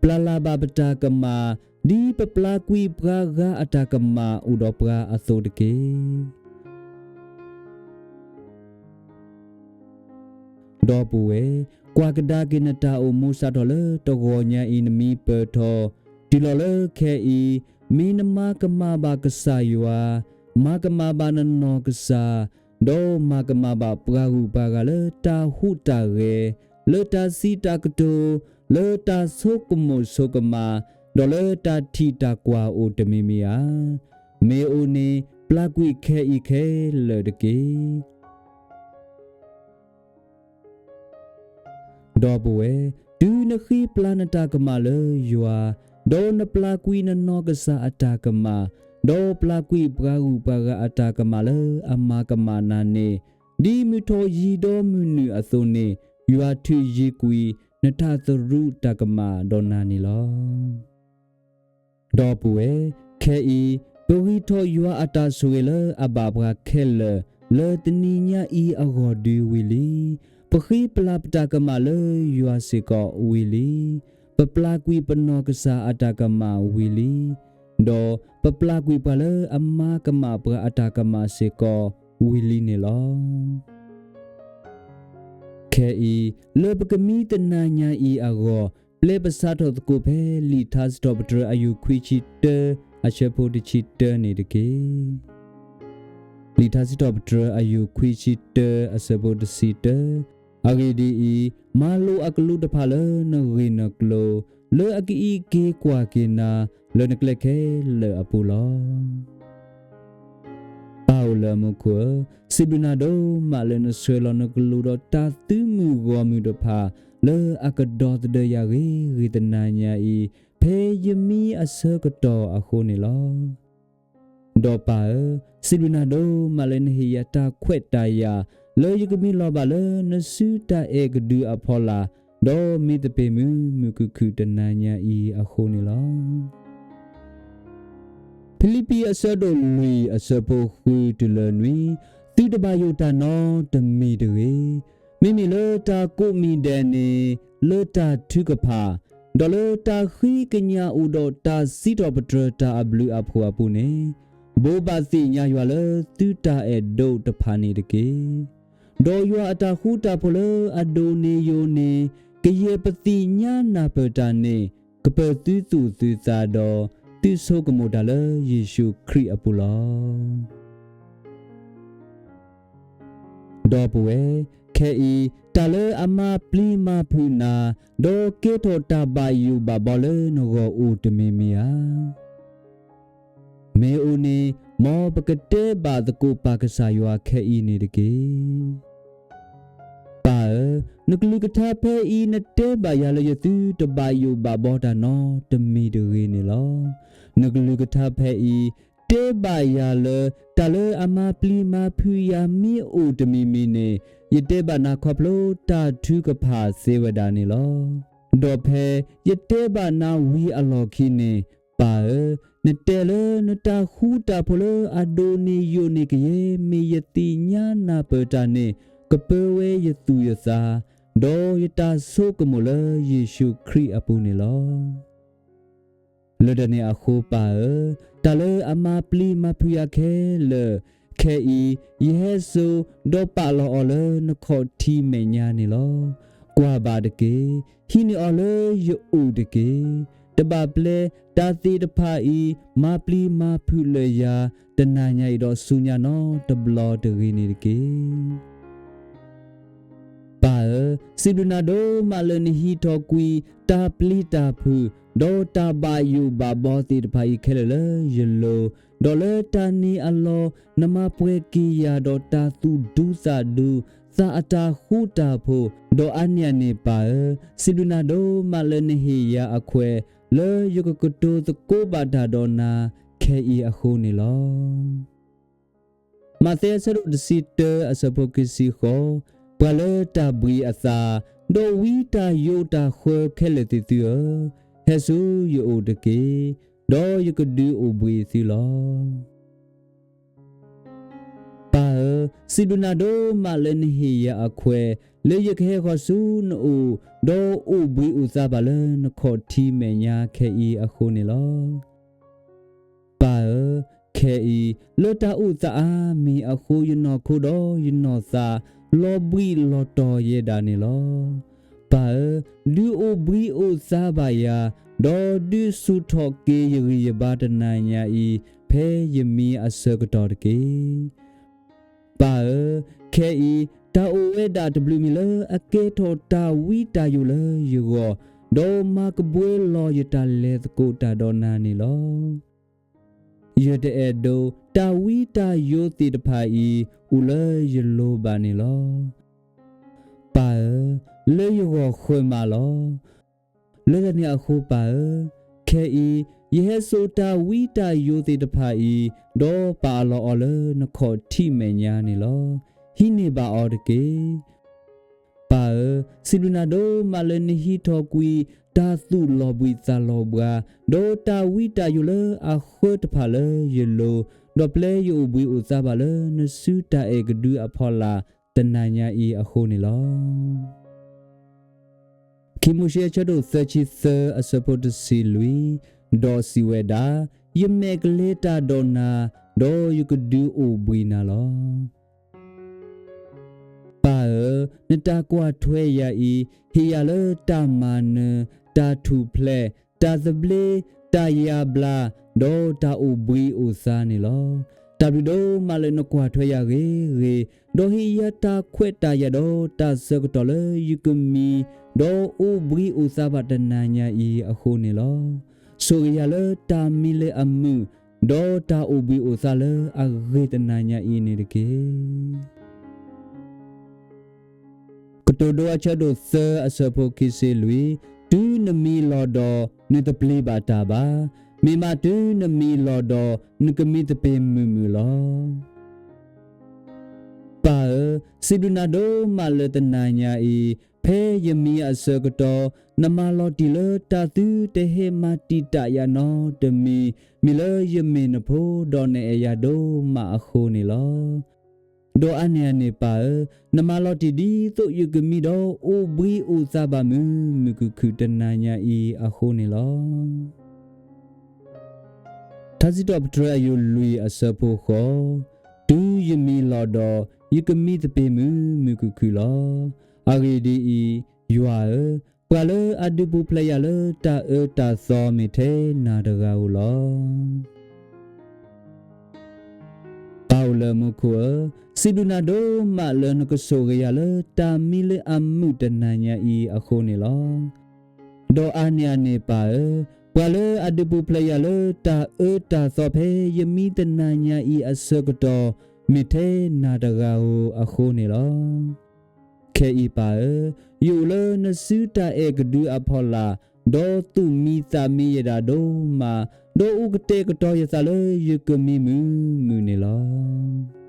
ပျၢ်လၢ်ဘၣ်ပတၢ်ကမၣ်, ဒ်ပပျၢ်ကွံာ်ပှၤဂၤအတၢ်ကမၣ်အိၣ်ဒီးပှၤအသိးတက့ၢ်. ဒီပုၢ်ဝဲၢ်, ကွၢ်ကဒါက့ၤနတၢ်အိၣ်မူစးထီၣ်လၢတဂီၤညါအံၤနမံပၢၢ်ထီၣ်, တုၤလီၤလၢခဲအံၤ, မ့ၢ်နမၤကမၣ်ဘၣ်ကစၢ်ယွၤ, မၤကမၣ်ဘၣ်နနီၢ်ကစၢ်, ဒီးမၤကမၣ်ဘၣ်ပှၤဂုၤပှၤဂၤလၢတၢ်ဟူးတၢ်ဂဲၤ, လၢတၢ်စံးတၢ်ကတိၤ, လၢတၢ်ဆိကမိၣ်ဆိကမး, ဒီးလၢတၢ်ထံၣ်တၢ်ကွၢ်အိၣ်တမံၤမံၤဧါ. မ့ၢ်အိၣ်န့ၣ်, ပျၢ်ကွံာ်ခဲအံၤခဲလၢာ်တက့ၢ်. ဒီပုၢ်ဝဲၢ်, တုၤနဃ့ပျၢ်နတၢ်ကမၣ်လၢယွၤ, ဒီးနပျၢ်ကွံာ်နနီၢ်ကစၢ်အတၢ်ကမၣ်, ဒီးပျၢ်ကွံာ်ပှၤဂုၤပှၤဂၤအတၢ်ကမၣ်လၢအမၤကမၣ်နၤန့ၣ်, ဒ်မုၢ်ထီၣ်ယံၤဒီးမုၢ်နုာ်အသိးန့ၣ်, ယွၤထုးယံၤကွံာ်နတၢ်သရူးတၢ်ကမၣ်ဒီးနၤန့ၣ်လီၤ. ဒီပုၢ်ဝဲၢ်, ခဲအံၤ, ပဂံၢ်ထီၣ်ယွၤအတၢ်ဆိၣ်ဂ့ၤလၢအဘၣ်ပှၤခဲလၢာ်, လၢတနံၤညါအံၤအဂီၢ်ဒုဝံၤလံ. ပဃ့ပျၢ်ပတၢ်ကမၣ်လၢယွၤစ့ၢ်ကီးဝံၤလံ. ပပျၢ်ကွံာ်ပနီၢ်ကစၢ်အတၢ်ကမၣ်ဝံၤလံ. ဒီးပပျၢ်ကွံာ်ပှၤလၢအမၤကမၣ်ပှၤအတၢ်ကမၣ်စ့ၢ်ကီးဝံၤလံန့ၣ်လီၤ. ခဲအံၤ, လၢပကမံတနၤညါအံၤအဂီၢ်, ပျဲပစးထီၣ်သကိးဖဲလံာ်ထါစံးထီၣ်ပတြၢၤအယုၢ်ခွံဆံတၢ, အဆၢဖိတဆံတၢန့ၣ်တက့ၢ်. လံာ်ထါစံးထီၣ်ပတြၢၤအယုၢ်ခွံဆံတၢအဆၢဖိတဆံတၢ, အဂ့ၢ်ဒ်အံၤ, မၤလိာ်အကလူးတဖၣ်လၢနဂ့ၢ်နကျိၤ, လၢအကအံးက့ၤကွၢ်က့ၤနၤ, လၢနကျဲခဲလၢာ်အပူၤလီၤ. ပၢ်အိၣ်လၢမူခိၣ်ဧၢ, စံးဘျုးနၤဒိၣ်မးလၢနဆှၢလီၤနကလူးဒီးတၢ်သုးမုၢ်ဂီၢ်မုၢ်တဖၣ်, လၢအကဒီသဒၢယၤဂ့ၤဂ့ၤတနၤညါအံၤ, ဖဲယမံအဆၢကတီၢ်အဃိန့ၣ်လီၤ. ဒီးပၢ်ဧၢ, စံးဘျုးနၤဒိၣ်မးလၢနဟ့ၣ်ယၤတၢ်ခွဲးတၢ်ယာ်, လၢယကမံလီၤဘၣ်လၢနစုတၢ်အဲၣ်ကဒုအဖီလာ်, ဒီးမ့ၢ်သပ့ၤမုာ်မုာ်ခုၣ်ခုၣ်တနၤညါအံၤအဃိန့ၣ်လီၤ. ဖံလံးပံးအဆၢဒိၣ်လွံၢ်အဆၢဖိဃုတုၤလၢနွံ, သုတဘၣ်ယိၣ်တၢ်နီတမံၤတဂ့ၤ. မ့မ့ၢ်လၢတၢ်ကိးမံၤဒဲးန့ၣ်, လၢတၢ်ထုကဖၣ်, ဒီးလၢတၢ်ဃ့ကညးအိၣ်ဒီးတၢ်စံးထီၣ်ပတြၢၤတၢ်အဘျုးအဖှိၣ်အပူၤန့ၣ်, ဘိးဘၣ်သ့ၣ်ညါယွၤလၢသုတၢ်အဲၣ်ဒိးတဖၣ်န့ၣ်တက့ၢ်. ဒီးယွၤအတၢ်ဃူတၢ်ဖိးလၢအဒိးန့ၢ်ယိာ်န့ၣ်, ကယဲၢ်ပသ့ၣ်ညါနၢ်ပၢၢ်တၢ်န့ၣ်, ကပၢၤသုသူၣ်သုသးဒီး သုဆိကမိၣ်တၢ်လၢယ့ၣ်ၡူးခရံာ်အပူၤလီၤ. ဒီပုၢ်ဝဲၢ်, ခဲအံၤ တၢ်လၢအမၤပျံၤမၤဖုးနၤ, ဒီးကဲထီၣ်တၢ်ဘၣ်ယိၣ်ဘၣ်ဘီလၢနဂီၢ်အိၣ်တမံၤမံၤဧါ. မ့ၢ်အိၣ်န့ၣ်, မ်ပကတဲဘၣ်သကိးပၢ်ကစၢ်ယွၤခဲအံၤန့ၣ်တက့ၢ်. ပၢ်ဧၢ, နကလုၢ်ကထါဖဲအံၤ နတဲဘၣ်ယၤလၢယသုတဘၣ်ယိၣ်ဘၣ်ဘီတၢ်နီတမံၤတဂ့ၤန့ၣ်လီၤ. နကလုၢ်ကထါဖဲအံၤ တဲဘၣ်ယၤလၢ တၢ်လၢအမၤပျံၤမၤဖုးယၤမ့ၢ်အိၣ်တမံၤမံၤန့ၣ်, ယတဲဘၣ်နၤခီဖျိတၢ်ထုကဖၣ်သ့ဝဲဒၣ်န့ၣ်လီၤ. ဒီးဖဲယတဲဘၣ်နၤဝံၤအလီၢ်ခံန့ၣ်, ပၢ်ဧၢ, နတဲလၢနတၢ်ဃူတၢ်ဖိးလၢအဒိၣ်န့ၢ်ယိာ်န့ၢ်ကယဲၢ် မ့ၢ်ယသ့ၣ်ညါနၢ်ပၢၢ်တၢ်န့ၣ် ကပၢဝဲယသူၣ်ယသး, ဒီးယတၢ်ဆိကမိၣ်လၢယ့ၣ်ၡူးခရံာ်အပူၤန့ၣ်လီၤ. လၢတၢ်န့ၣ်အဃိပၢ်ဧၢ, တၢ်လၢအမၤပျံၤမၤဖုးယၤခဲလၢာ်, ခဲအံၤ ယဟဲစိာ်ဒီးပာ်လီၤအီၤလၢနခီၣ်ထံးမဲာ်ညါန့ၣ်လီၤ. ကွၢ်ဘၣ်တက့ၢ်. ဟံးန့ၢ်အီၤလၢယအိၣ်တက့ၢ်. တဘၣ်ပျဲတၢ်သ့ၣ်တဖၣ်အံၤ မၤပျံၤမၤဖုးလၢယၤ တနၤညါအံၤဒီးဆူညါနီတဘျီတဂ့ၤန့ၣ်တက့ၢ်. ပၢ်ဧၢ, စံးဘျုးနၤဒိၣ်မးလၢနဟံးထီၣ်ကွံာ်တၢ်ပျံၤတၢ်ဖုး ဒီးတၢ်ဘၣ်ယိၣ်ဘၣ်ဘီသ့ၣ်တဖၣ်အံၤခဲလၢာ်လၢယလိၤ, ဒီးလၢတၢ်န့ၣ်အလီၢ် နမၤပှဲၤက့ၤယၤဒီးတၢ်သူၣ်ဒူသးဒူ, သးအတၢ်ဃူတၢ်ဖိး, ဒီးအါန့ၢ်အန့ၣ်ပၢ်ဧၢ, စံးဘျုးနၤဒိၣ်မးလၢနဟ့ၣ်ယၤအခွဲး လၢယကကတိၤသကိးဘၣ်တၢ်ဒီးနၤခဲအံၤအဃိန့ၣ်လီၤ. မးသဲအဆၢဒိၣ်တဆံတၢအဆၢဖိခံဆံဃိး, ပှၤလၢတၢ်ဘှံးအသး, ဒီးဝံတၢ်ယိးတၢ်ဃၢခဲလၢာ်သ့ၣ်သုဧၢ, ဟဲဆူယအိၣ်တက့ၢ်, ဒီးယကဒုးအိၣ်ဘှံးသုလီၤ. ပၢ်ဧၢ, စံးဘျုးနၤဒိၣ်မးလၢနဟ့ၣ်ယၤအခွဲး လၢယကဟဲဃီၤဆူနအိၣ်, ဒီးအိၣ်ဘှံးအိၣ်သါဘၣ်လၢနခီၣ်ထံးမဲာ်ညါခဲအံၤအဃိန့ၣ်လီၤ. ပၢ်ဧၢ, ခဲအံၤ လၢတၢ်အိၣ်သးအါမံၤအဃိ ယနီၢ်ခိဒီးယနီၢ်သး လီၤဘှံးလီၤတီၤယဲဒၣ်န့ၣ်လီၤ. ပၢ်ဧၢ, ဒုးအိၣ်ဘှံးအိၣ်သါဘၣ်ယၤ, ဒီးဒုးဆူၣ်ထီၣ်က့ၤယဂံၢ်ယဘါတနၤညါအံၤ ဖဲယမံအဆၢကတီၢ်တက့ၢ်. ပၢ်ဧၢ, ခဲအံၤ တၢ်အိၣ်ဝဲဒၣ်တဘျုးမံၤလၢအကဲထီၣ်တၢ်ဝံတၢ်ယိးလၢယဂီၢ်, ဒီးမၤကဘှဲလီၤယတၢ်လဲၤသကိးတၢ်ဒီးနၤန့ၣ်လီၤ. ယတအဲၣ်ဒိးတၢ်ဝံတၢ်ယိးသ့ၣ်တဖၣ်အံၤ အိၣ်လၢယလိၤဘၣ်န့ၣ်လီၤ. ပၢ်ဧၢ, လၢယဂီၢ်ဃၢၤမးလီၤ. လၢတၢ်န့ၣ်အဃိပၢ်ဧၢ, ခဲအံၤ ယဟဲစိာ်တၢ်ဝံတၢ်ယိးသ့ၣ်တဖၣ်အံၤ, ဒီးပာ်အလီၤအီၤလၢနခီၣ်ထံးမဲာ်ညါန့ၣ်လီၤ. ဟံးန့ၢ်ဘၣ်အီၤတက့ၢ်. ပၢ်ဧၢ, စံးဘျုးနၤဒိၣ်မးလၢနဟံးထီၣ်ကွံာ် တၢ်သူၣ်လီၤဘှံးသးလီၤဘှါ, ဒီးတၢ်ဝံတၢ်ယိးလၢအဃၢတဖၣ်လၢယလိၤ, ဒီးပျဲယအိၣ်ဘှံးအိၣ်သါဘၣ်လၢနစုတၢ်အဲၣ်ကဒုအဖီလာ် တနၤညါအံၤအဃိန့ၣ်လီၤ. ခံမိၤၡ့အဆၢဒိၣ်သၢဆံသၢအဆၢဖိတဆံလွံၢ်, ဒီးစံးဝဲဒၣ်, ယမဲာ်ကလဲၤတၢ်ဒီးနၤ, ဒီးယကဒုးအိၣ်ဘှံးနၤလီၤ. ပၢ်ဧၢ, နတၢ်ကွၢ်ထွဲယၤအံၤ ဟ့ၣ်ယၤလၢတၢ်မၤနၢၤ, တၢ်ထူၣ်ဖျဲး, တၢ်သဘျ့, တၢ်ယါဘျါ, ဒီးတၢ်အိၣ်ဘှံးအိၣ်သါန့ၣ်လီၤ. တၢ်ဘျုးဒိၣ်မးလၢနကွၢ်ထွဲယၤဂ့ၤဂ့ၤ, ဒီးဟ့ၣ်ယၤတၢ်ခွဲးတၢ်ယာ်ဒီးတၢ်ဆၢကတီၢ်လၢယကမံ, ဒီးအိၣ်ဘှံးအိၣ်သါဘၣ်တနၤညါအံၤအဃိန့ၣ်လီၤ. ဆိၣ်ဂ့ၤယၤလၢတၢ်မံလၢအမုာ်, ဒီးတၢ်အိၣ်ဘှံးအိၣ်သါလၢအဂ့ၤတနၤညါအံၤန့ၣ်တက့ၢ်. ကတိၤဒိအဆၢဒိၣ်သၢအဆၢဖိခံဆံလွံၢ်, တုၤနမံလီၤဒီး နတပျံၤဘၣ်တၢ်ဘၣ်. မ့ၢ်မးတုၤနမံလီၤဒီး နကမံသပ့ၤမုာ်မုာ်လီၤ. ပၢ်ဧၢ, စံးဘျုးနၤဒိၣ်မးလၢတနၤညါအံၤ, ဖဲယမံအဆၢကတီၢ် နမၤလီၤတံၢ်လၢတၢ်သုတဟဲမၤတံာ်တာ်ယၤနီတမံၤ, မ့ၢ်လၢယမ့ၢ်နဖိဒီးနအဲၣ်ယၤဒိၣ်မးအဃိန့ၣ်လီၤ. ဒီးအါန့ၢ်အန့ၣ်ပၢ်ဧၢ, နမၤလီၤတံၢ်ဒ်သိးယကမံဒီးအိၣ်ဘှံးအိၣ်သါဘၣ်မုာ်မုာ်ခုၣ်ခုၣ်တနၤညါအံၤအဃိန့ၣ်လီၤ. ထါစံးထီၣ်ပတြၢၤအယုၢ်လွံၢ်အဆၢဖိဃိး, တုၤယမံလီၤဒီး ယကမံသပ့ၤမုာ်မုာ်ခုၣ်ခုၣ်လီၤ. အဂ့ၢ်ဒ်အံၤ, ယွၤဧၢ, ပှၤလၢအဒုးပူၤဖျဲးယၤလၢတၢ်အၢတၢ်သီမ့ၢ်ထဲနၤတဂၤဧိၤလီၤ. ပၢ်အိၣ်လၢမူခိၣ်ဧၢ, စံးဘျုးနၤဒိၣ်မးလၢနကဆိၣ်ဂ့ၤယၤလၢတၢ်မံလၢအမုာ်တနၤညါအံၤအဃိန့ၣ်လီၤ. ဒီးအါန့ၢ်အန့ၣ်ပၢ်ဧၢ, ပှၤလၢအဒုးပူၤဖျဲးယၤလၢတၢ်အၢတၢ်သီဖဲယမံတနၤညါအံၤအဆၢကတီၢ် မ့ၢ်ထဲနၤတဂၤဧိၤအဃိန့ၣ်လီၤ. ခဲအံၤပၢ်ဧၢ, ယအိၣ်လၢနစုတၢ်အဲၣ်ကဒုအဖီလာ်, ဒီးသူၣ်မံသးမံယဲဒၣ်ဒိၣ်မး, ဒီးအိၣ်ကတဲာ်ကတီၤယသးလၢယကမံမုာ်မုာ်န့ၣ်လီၤ.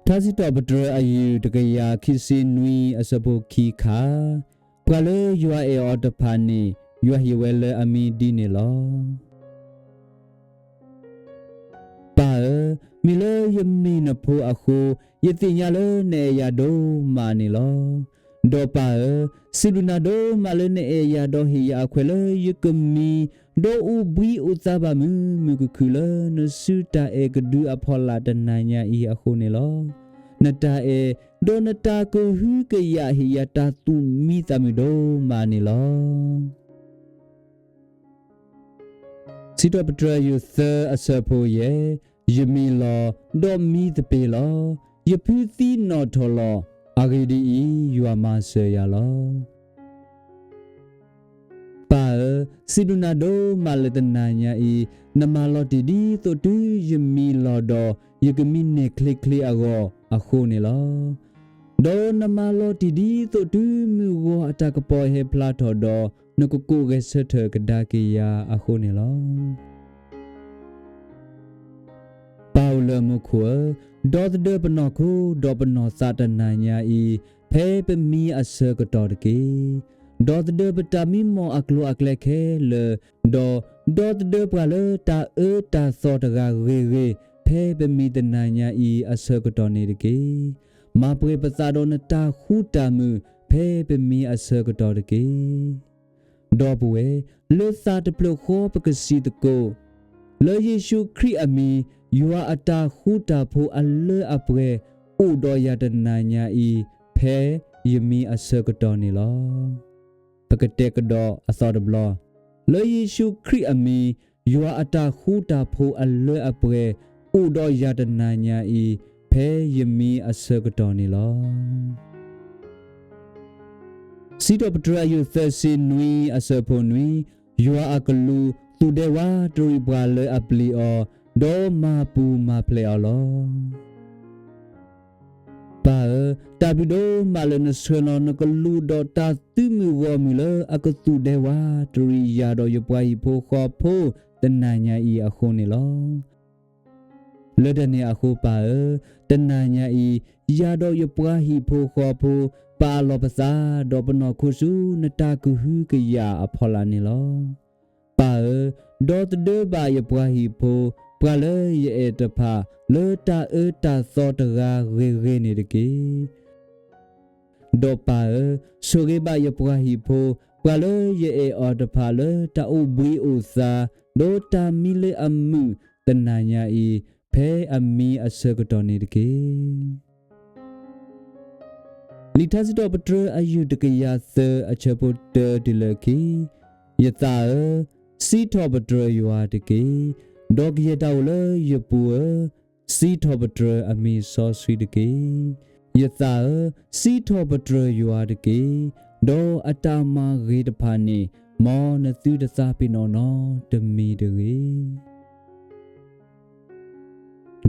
ထါစံးထီၣ်ပတြၢၤအယုၢ်တကယၤခံဆံနွံအဆၢဖိခံခါ, ပှၤလၢယွၤအဲၣ်အီၤတဖၣ်န့ၣ် ယွၤဟ့ၣ်ဝဲလၢအမံဒ်န့ၣ်လီၤ. ပၢ်ဧၢ, မ့ၢ်လၢယမ့ၢ်နဖိအဃိ, ယသ့ၣ်ညါလၢနအဲၣ်ယၤဒိၣ်မးန့ၣ်လီၤ. ဒီးပၢ်ဧၢ, စံးဘျုးနၤဒိၣ်မးလၢနအဲၣ်ယၤဒီးဟ့ၣ်ယၤအခွဲးလၢယကမံ, ဒီးအိၣ်ဘှံးအိၣ်သါဘၣ်မုာ်မုာ်ခုၣ်ခုၣ်လၢနစုတၢ်အဲၣ်ကဒုအဖီလာ်တနၤညါအံၤအဃိန့ၣ်လီၤ. နတၢ်အဲၣ်, ဒီးနတၢ်ကဟုကယာ်ဟ့ၣ်ယၤတၢ်သူၣ်မံသးမုာ်ဒိၣ်မးန့ၣ်လီၤ. စံးထီၣ်ပတြၢၤယုၢ်သၢအဆၢဖိယဲၢ်, ယမံလီၤ, ဒီးမံသပ့ၤလီၤ. ယဖုသံနီၣ်ထီၣ်လီၤ. အဂ့ၢ်ဒ်အံၤ, ယွၤမၤစၢၤယၤလီၤ. ပၢ်ဧၢ, စံးဘျုးနၤဒိၣ်မးလၢတနၤညါအံၤ, နမၤလီၤတံၢ်ဒ်သိးတုၤယမံလီၤဒီး ယကမံန့ၢ်ချ့ချ့အဂီၢ်အဃိန့ၣ်လီၤ. ဒီးနမၤလီၤတံၢ်ဒ်သိးတုၤမုၢ်ဂီၤအတၢ်ကပီၤဟဲဖျါထီၣ်ဒီး နကကိးဂဲၤဆၢထၢၣ်ကဒါက့ၤယၤအဃိန့ၣ်လီၤ. ပၢ်အိၣ်လၢမူခိၣ်ဧၢ, ဒီသဒၢပနီၢ်ခိဒီးပနီၢ်သးတနၤညါအံၤ, ဖဲပမံအဆၢကတီၢ်တက့ၢ်. ဒီသဒၢပတၢ်မံမီၢ်အကျိၤအကျဲခဲလၢာ်, ဒီးဒီသဒၢပှၤလၢတၢ်အၢတၢ်သီတဂၤဂ့ၤဂ့ၤ, ဖဲပမံတနၤညါအံၤအဆၢကတီၢ်န့ၣ်တက့ၢ်. မၤပှဲၤပသးဒီးနတၢ်ဃူတၢ်မုာ်, ဖဲပမံအဆၢကတီၢ်တက့ၢ်. ဒီပုၢ်ဝဲၢ်, လၢသးတဖျၢၣ်ဃီပကစံးသကိး, လၢယ့ၣ်ၡူးခရံာ်အမံၤ, ယွၤအတၢ်ဃူတၢ်ဖိးအလၢအပှဲၤ အိၣ်ဒီးယၤတနၤညါအံၤ, ဖဲယမံအဆၢကတီၢ်န့ၣ်လီၤ. ပကတဲကဒီးအသီတဘျီ, လၢယ့ၣ်ၡူးခရံာ်အမံၤ, ယွၤအတၢ်ဃူတၢ်ဖိးအလၢအပှဲၤ အိၣ်ဒီးယၤတနၤညါအံၤ, ဖဲယမံအဆၢကတီၢ်န့ၣ်လီၤ. စံးထီၣ်ပတြၢၤအယုၢ်သၢဆံနွံအဆၢဖိနွံ, ယွၤအကလူးသူၣ်ဒဲဝးတရံးပှၤလၢအပျံၤအီၤ, ဒီးမၤပူၤမၤဖျဲးအီၤလီၤ. ပၢ်ဧၢ, တၢ်ဘျုးဒိၣ်မးလၢနဆှၢလီၤနကလူးဒီးတၢ်သုးမုၢ်ဂီၢ်မုၢ်လၢအကသူၣ်ဒဲဝးတရံးယၤဒီးယပှၤဟံၣ်ဖိဃီဖိတနၤညါအံၤအဃိန့ၣ်လီၤ. လၢတၢ်န့ၣ်အဃိပၢ်ဧၢ, တနၤညါအံၤ, ယၤဒီးယပှၤဟံၣ်ဖိဃီဖိ, ပာ်လီၤပသးဒီးပနီၢ်ခိဆူနတၢ်ကဟုကယာ်အဖီလာ်န့ၣ်လီၤ. ပၢ်ဧၢ, ဒီသဒၢဘၣ်ယပှၤဟံၣ်ဖိ, ပှၤလၢယအဲၣ်တဖၣ်, လၢတၢ်အၢတၢ်သီတဂၤဂ့ၤဂ့ၤန့ၣ်တက့ၢ်. ဒီးပၢ်ဧၢ, ဆိၣ်ဂ့ၤဘၣ်ယပှၤဟံၣ်ဖိ, ပှၤလၢယအဲၣ်အီၤတဖၣ်လၢတၢ်အိၣ်ဘှံးအိၣ်သါ, ဒီးတၢ်မံလၢအမုာ်တနၤညါအံၤ, ဖဲအမံအဆၢကတီၢ်န့ၣ်တက့ၢ်. လံာ်ထါစံးထီၣ်ပတြၢၤအယုၢ်တကယၤသၢအဆၢဖိတၢတုၤလၢခံ, ယသးဧၢ, စံးထီၣ်ပတြၢၤယွၤတက့ၢ်. ဒီးကယဲၢ်တၢ်အိၣ်လၢယပူၤဧၢ, စံးထီၣ်ပတြၢၤအမံၤစီဆှံတက့ၢ်. ယသးဧၢ, စံးထီၣ်ပတြၢၤယွၤတက့ၢ်. ဒီးအတၢ်မၤဂ့ၤတဖၣ်န့ၣ်, မ်နသုတသးပ့ၤနီၣ်နီတမံၤတဂ့ၤ.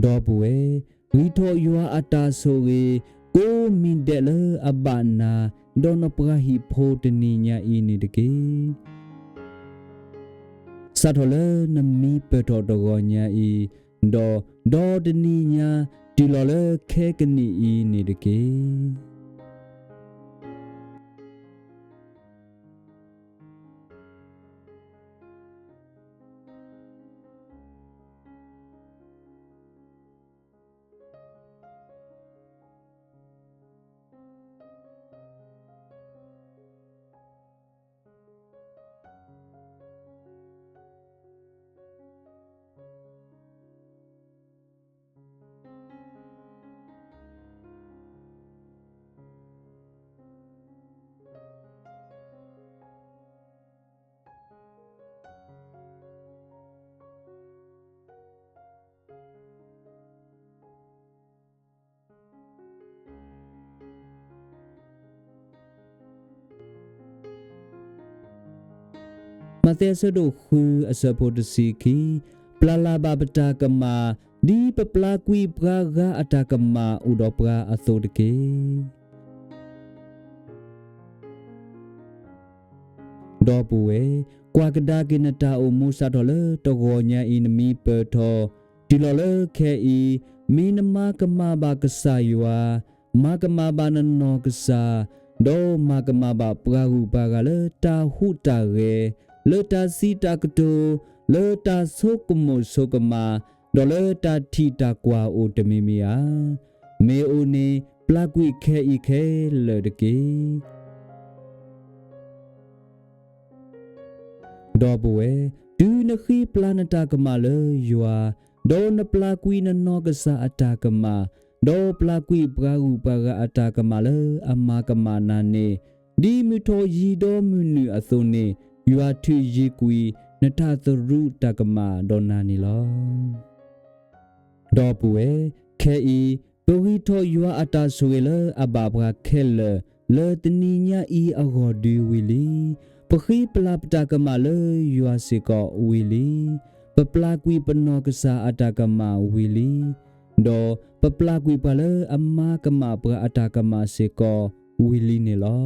ဒီပုၢ်ဝဲၢ်, ဂံၢ်ထီၣ်ယွၤအတၢ်ဆိၣ်ဂ့ၤ, ကိးမံၤဒဲးလၢအဘၣ်နၤ, ဒီးနပှၤဟံၣ်ဖိတနံၤညါအံၤန့ၣ်တက့ၢ်. စးထီၣ်လၢနမံပၢၢ်ထီၣ်တဂီၤညါအံၤ, ဒီး, ဒီးတနံၤညါ, တုၤလီၤလၢခဲကနံၣ်အံၤန့ၣ်တက့ၢ်. မးသဲအဆၢဒိၣ်ဃုအဆၢဖိတဆံခံ, ပျၢ်လၢ်ဘၣ်ပတၢ်ကမၣ်, ဒ်ပပျၢ်ကွံာ်ပှၤဂၤအတၢ်ကမၣ်အိၣ်ဒီးပှၤအသိးတက့ၢ်. ဒီပုၢ်ဝဲၢ်, ကွၢ်ကဒါက့ၤနတၢ်အိၣ်မူစးထီၣ်လၢတဂီၤညါအံၤနမံပၢၢ်ထီၣ်, တုၤလီၤလၢခဲအံၤ, မ့ၢ်နမၤကမၣ်ဘၣ်ကစၢ်ယွၤ, မၤကမၣ်ဘၣ်နနီၢ်ကစၢ်, ဒီးမၤကမၣ်ဘၣ်ပှၤဂုၤပှၤဂၤလၢတၢ်ဟူးတၢ်ဂဲၤ, လၢတၢ်စံးတၢ်ကတိၤ, လၢတၢ်ဆိကမိၣ်ဆိကမး, ဒီးလၢတၢ်ထံၣ်တၢ်ကွၢ်အိၣ်တမံၤမံၤဧါ. မ့ၢ်အိၣ်န့ၣ် ပျၢ်ကွံာ်ခဲအံၤခဲလၢာ်တက့ၢ်. ဒီပုၢ်ဝဲၢ်, တုၤနဃ့ပျၢ်နတၢ်ကမၣ်လၢယွၤ, ဒီးနပျၢ်ကွံာ်နနီၢ်ကစၢ်အတၢ်ကမၣ်, ဒီးပျၢ်ကွံာ်ပှၤဂုၤပှၤဂၤအတၢ်ကမၣ်လၢအမၤကမၣ်နၤန့ၣ်, ဒ်မုၢ်ထီၣ်ယံၤဒီးမုၢ်နုာ်အသိးန့ၣ်, ယွၤထုးယ့ၤကွံာ်နတၢ်သရူးတၢ်ကမၣ်ဒီးနၤန့ၣ်လီၤ. ဒီပုၢ်ဝဲၢ်, ခဲအံၤ, ပဂံၢ်ထီၣ်ယွၤအတၢ်ဆိၣ်ဂ့ၤလၢအဘၣ်ပှၤခဲလၢာ်, လၢတနံၤညါအံၤအဂီၢ်ဒုးဝံၤလံ. ပဃ့ပျၢ်ပတၢ်ကမၣ်လၢယွၤစ့ၢ်ကီးဝံၤလံ. ပပျၢ်ကွံာ်ပနီၢ်ကစၢ်အတၢ်ကမၣ်ဝံၤလံ. ဒီးပပျၢ်ကွံာ်ပှၤလၢအမၤကမၣ်ပှၤအတၢ်ကမၣ်စ့ၢ်ကီးဝံၤလံန့ၣ်လီၤ.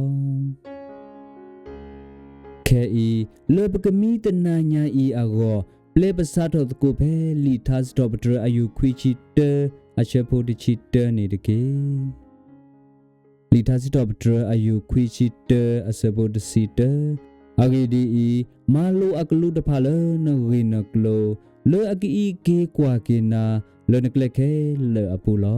ခဲအံၤ, လၢပကမံတနၤညါအံၤအဂီၢ်, ပျဲပစးထီၣ်သကိးဖဲလံာ်ထါစံးထီၣ်ပတြၢၤအယုၢ်ခွံဆံတၢ, အဆၢဖိတဆံတၢန့ၣ်တက့ၢ်. လံာ်ထါစံးထီၣ်ပတြၢၤအယုၢ်ခွံဆံတၢ အဆၢဖိတဆံတၢ, အဂ့ၢ်ဒ်အံၤ, မၤလိာ်အကလူးတဖၣ်လၢနဂ့ၢ်နကျိၤ, လၢအကအံးက့ၤကွၢ်က့ၤနၤ, လၢနကျဲခဲလၢာ်အပူၤလီၤ.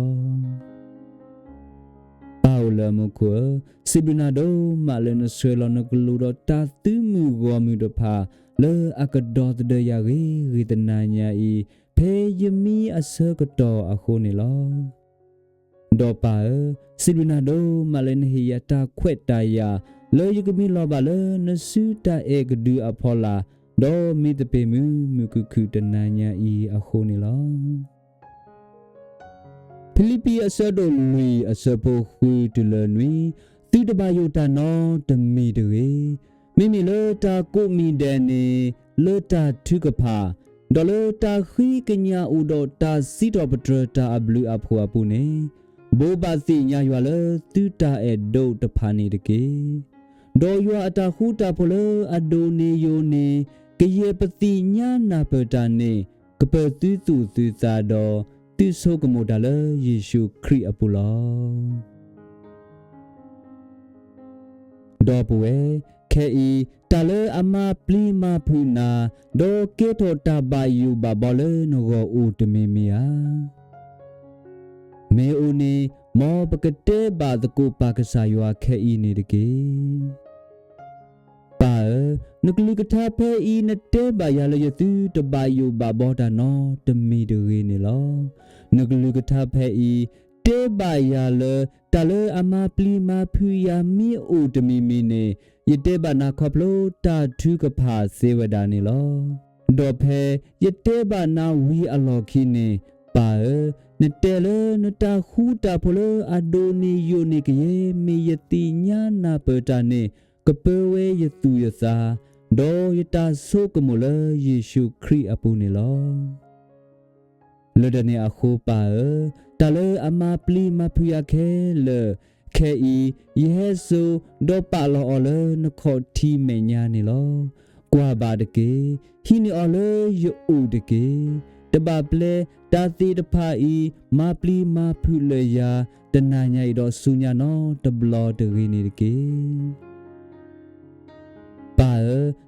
ပၢ်အိၣ်လၢမူခိၣ်ဧၢ, စံးဘျုးနၤဒိၣ်မးလၢနဆှၢလီၤနကလူးဒီးတၢ်သုးမုၢ်ဂီၢ်မုၢ်တဖၣ်, လၢအကဒီသဒၢယၤဂ့ၤဂ့ၤတနၤညါအံၤ, ဖဲယမံအဆၢကတီၢ်အဃိန့ၣ်လီၤ. ဒီးပၢ်ဧၢ, စံးဘျုးနၤဒိၣ်မးလၢနဟ့ၣ်ယၤတၢ်ခွဲးတၢ်ယာ်, လၢယကမ့ၢ်လီၤဘၣ်လၢနစုတၢ်အဲၣ်ကဒုအဖီလာ်, ဒီးမ့ၢ်သပ့ၤမုၢ်မုၢ်ခုၣ်ခုၣ်တနၤညါအံၤအဃိန့ၣ်လီၤ. ဖံလံးပံၤအဆၢဒိၣ်လွံၢ်အဆၢဖိဃုတုၤလၢနွံ, သုတဘၣ်ယိၣ်တၢ်နီတမံၤတဂ့ၤ. မ့မ့ၢ်လၢတၢ်ကိးမံၤဒဲးန့ၣ်, လၢတၢ်ထုကဖၣ်, ဒီးလၢတၢ်ဃ့ကညးအိၣ်ဒီးတၢ်စံးထီၣ်ပတြၢၤတၢ်အဘျုးအဖှိၣ်အပူၤန့ၣ်, ဘိးဘၣ်သ့ၣ်ညါယွၤလၢသုတၢ်အဲၣ်ဒိးတဖၣ်န့ၣ်တက့ၢ်. ဒီးယွၤအတၢ်ဃူတၢ်ဖိးလၢအဒိၣ်န့ၢ်ယိာ်န့ၣ်, ကယဲၢ်ပသ့ၣ်ညါနၢ်ပၢၢ်တၢ်န့ၣ်, ကပၢၤသုသူၣ်သုသးဒီးသုဆိကမိၣ်တၢ်လၢယ့ၣ်ၡူးခရံာ်အပူၤလီၤ. ဒီပုၢ်ဝဲၢ်, ခဲအံၤ, တၢ်လၢအမၤပျံၤမၤဖုးနၤ, ဒီးကဲထီၣ်တၢ်ဘၣ်ယိၣ်ဘၣ်ဘီလၢနဂီၢ်အိၣ်တမံၤမံၤဧါ. မ့ၢ်အိၣ်န့ၣ်, မ်ပကတဲဘၣ်သကိးပၢ်ကစၢ်ယွၤခဲအံၤန့ၣ်တက့ၢ်. ပၢ်ဧၢ, နကလုၢ်ကထါဖဲအံၤနတဲဘၣ်ယၤလၢ ယသုတဘၣ်ယိၣ်ဘၣ်ဘီတၢ်နီတမံၤတဂ့ၤန့ၣ်လီၤ. နကလုၢ်ကထါဖဲအံၤ, တဲဘၣ်ယၤလၢ တၢ်လၢအမၤပျံၤမၤဖုးယၤမ့ၢ်အိၣ်တမံၤမံၤန့ၣ်, ယတဲဘၣ်နၤခီဖျိတၢ်ထုကဖၣ်သ့ဝဲဒၣ်န့ၣ်လီၤ. ဒီးဖဲယတဲဘၣ်နၤဝံၤအလီၢ်ခံန့ၣ်, ပၢ်ဧၢ, နတဲလၢနတၢ်ဃူတၢ်ဖိးလၢအဒိၣ်န့ၢ်ယိာ်န့ၢ်ကယဲၢ်မ့ၢ်ယသ့ၣ်ညါနၢ်ပၢၢ်တၢ်န့ၣ်, ကပၢၤဝဲယသူၣ်ယသး, ဒီးယတၢ်ဆိကမိၣ်လၢယ့ၣ်ၡူးခရံာ်အပူၤန့ၣ်လီၤ. လၢတၢ်န့ၣ်အဃိပၢ်ဧၢ, တၢ်လၢအမၤပျံၤမၤဖုးယၤခဲလၢာ်, ခဲအံၤ, ယဟဲစိာ်, ဒီးပာ်လီၤအီၤလၢနခီၣ်ထံးမဲာ်ညါန့ၣ်လီၤ. ကွၢ်ဘၣ်တက့ၢ်. ဟံးန့ၢ်အီၤလၢယအိၣ်တက့ၢ်. တဘၣ်ပျဲ, တၢ်သ့ၣ်တဖၣ်အံၤ, မၤပျံၤမၤဖုးလၢယၤ, တနၤညါအံၤဒီးဆူညါနီတဘျီတဂ့ၤန့ၣ်တက့ၢ်. ပၢ်ဧၢ,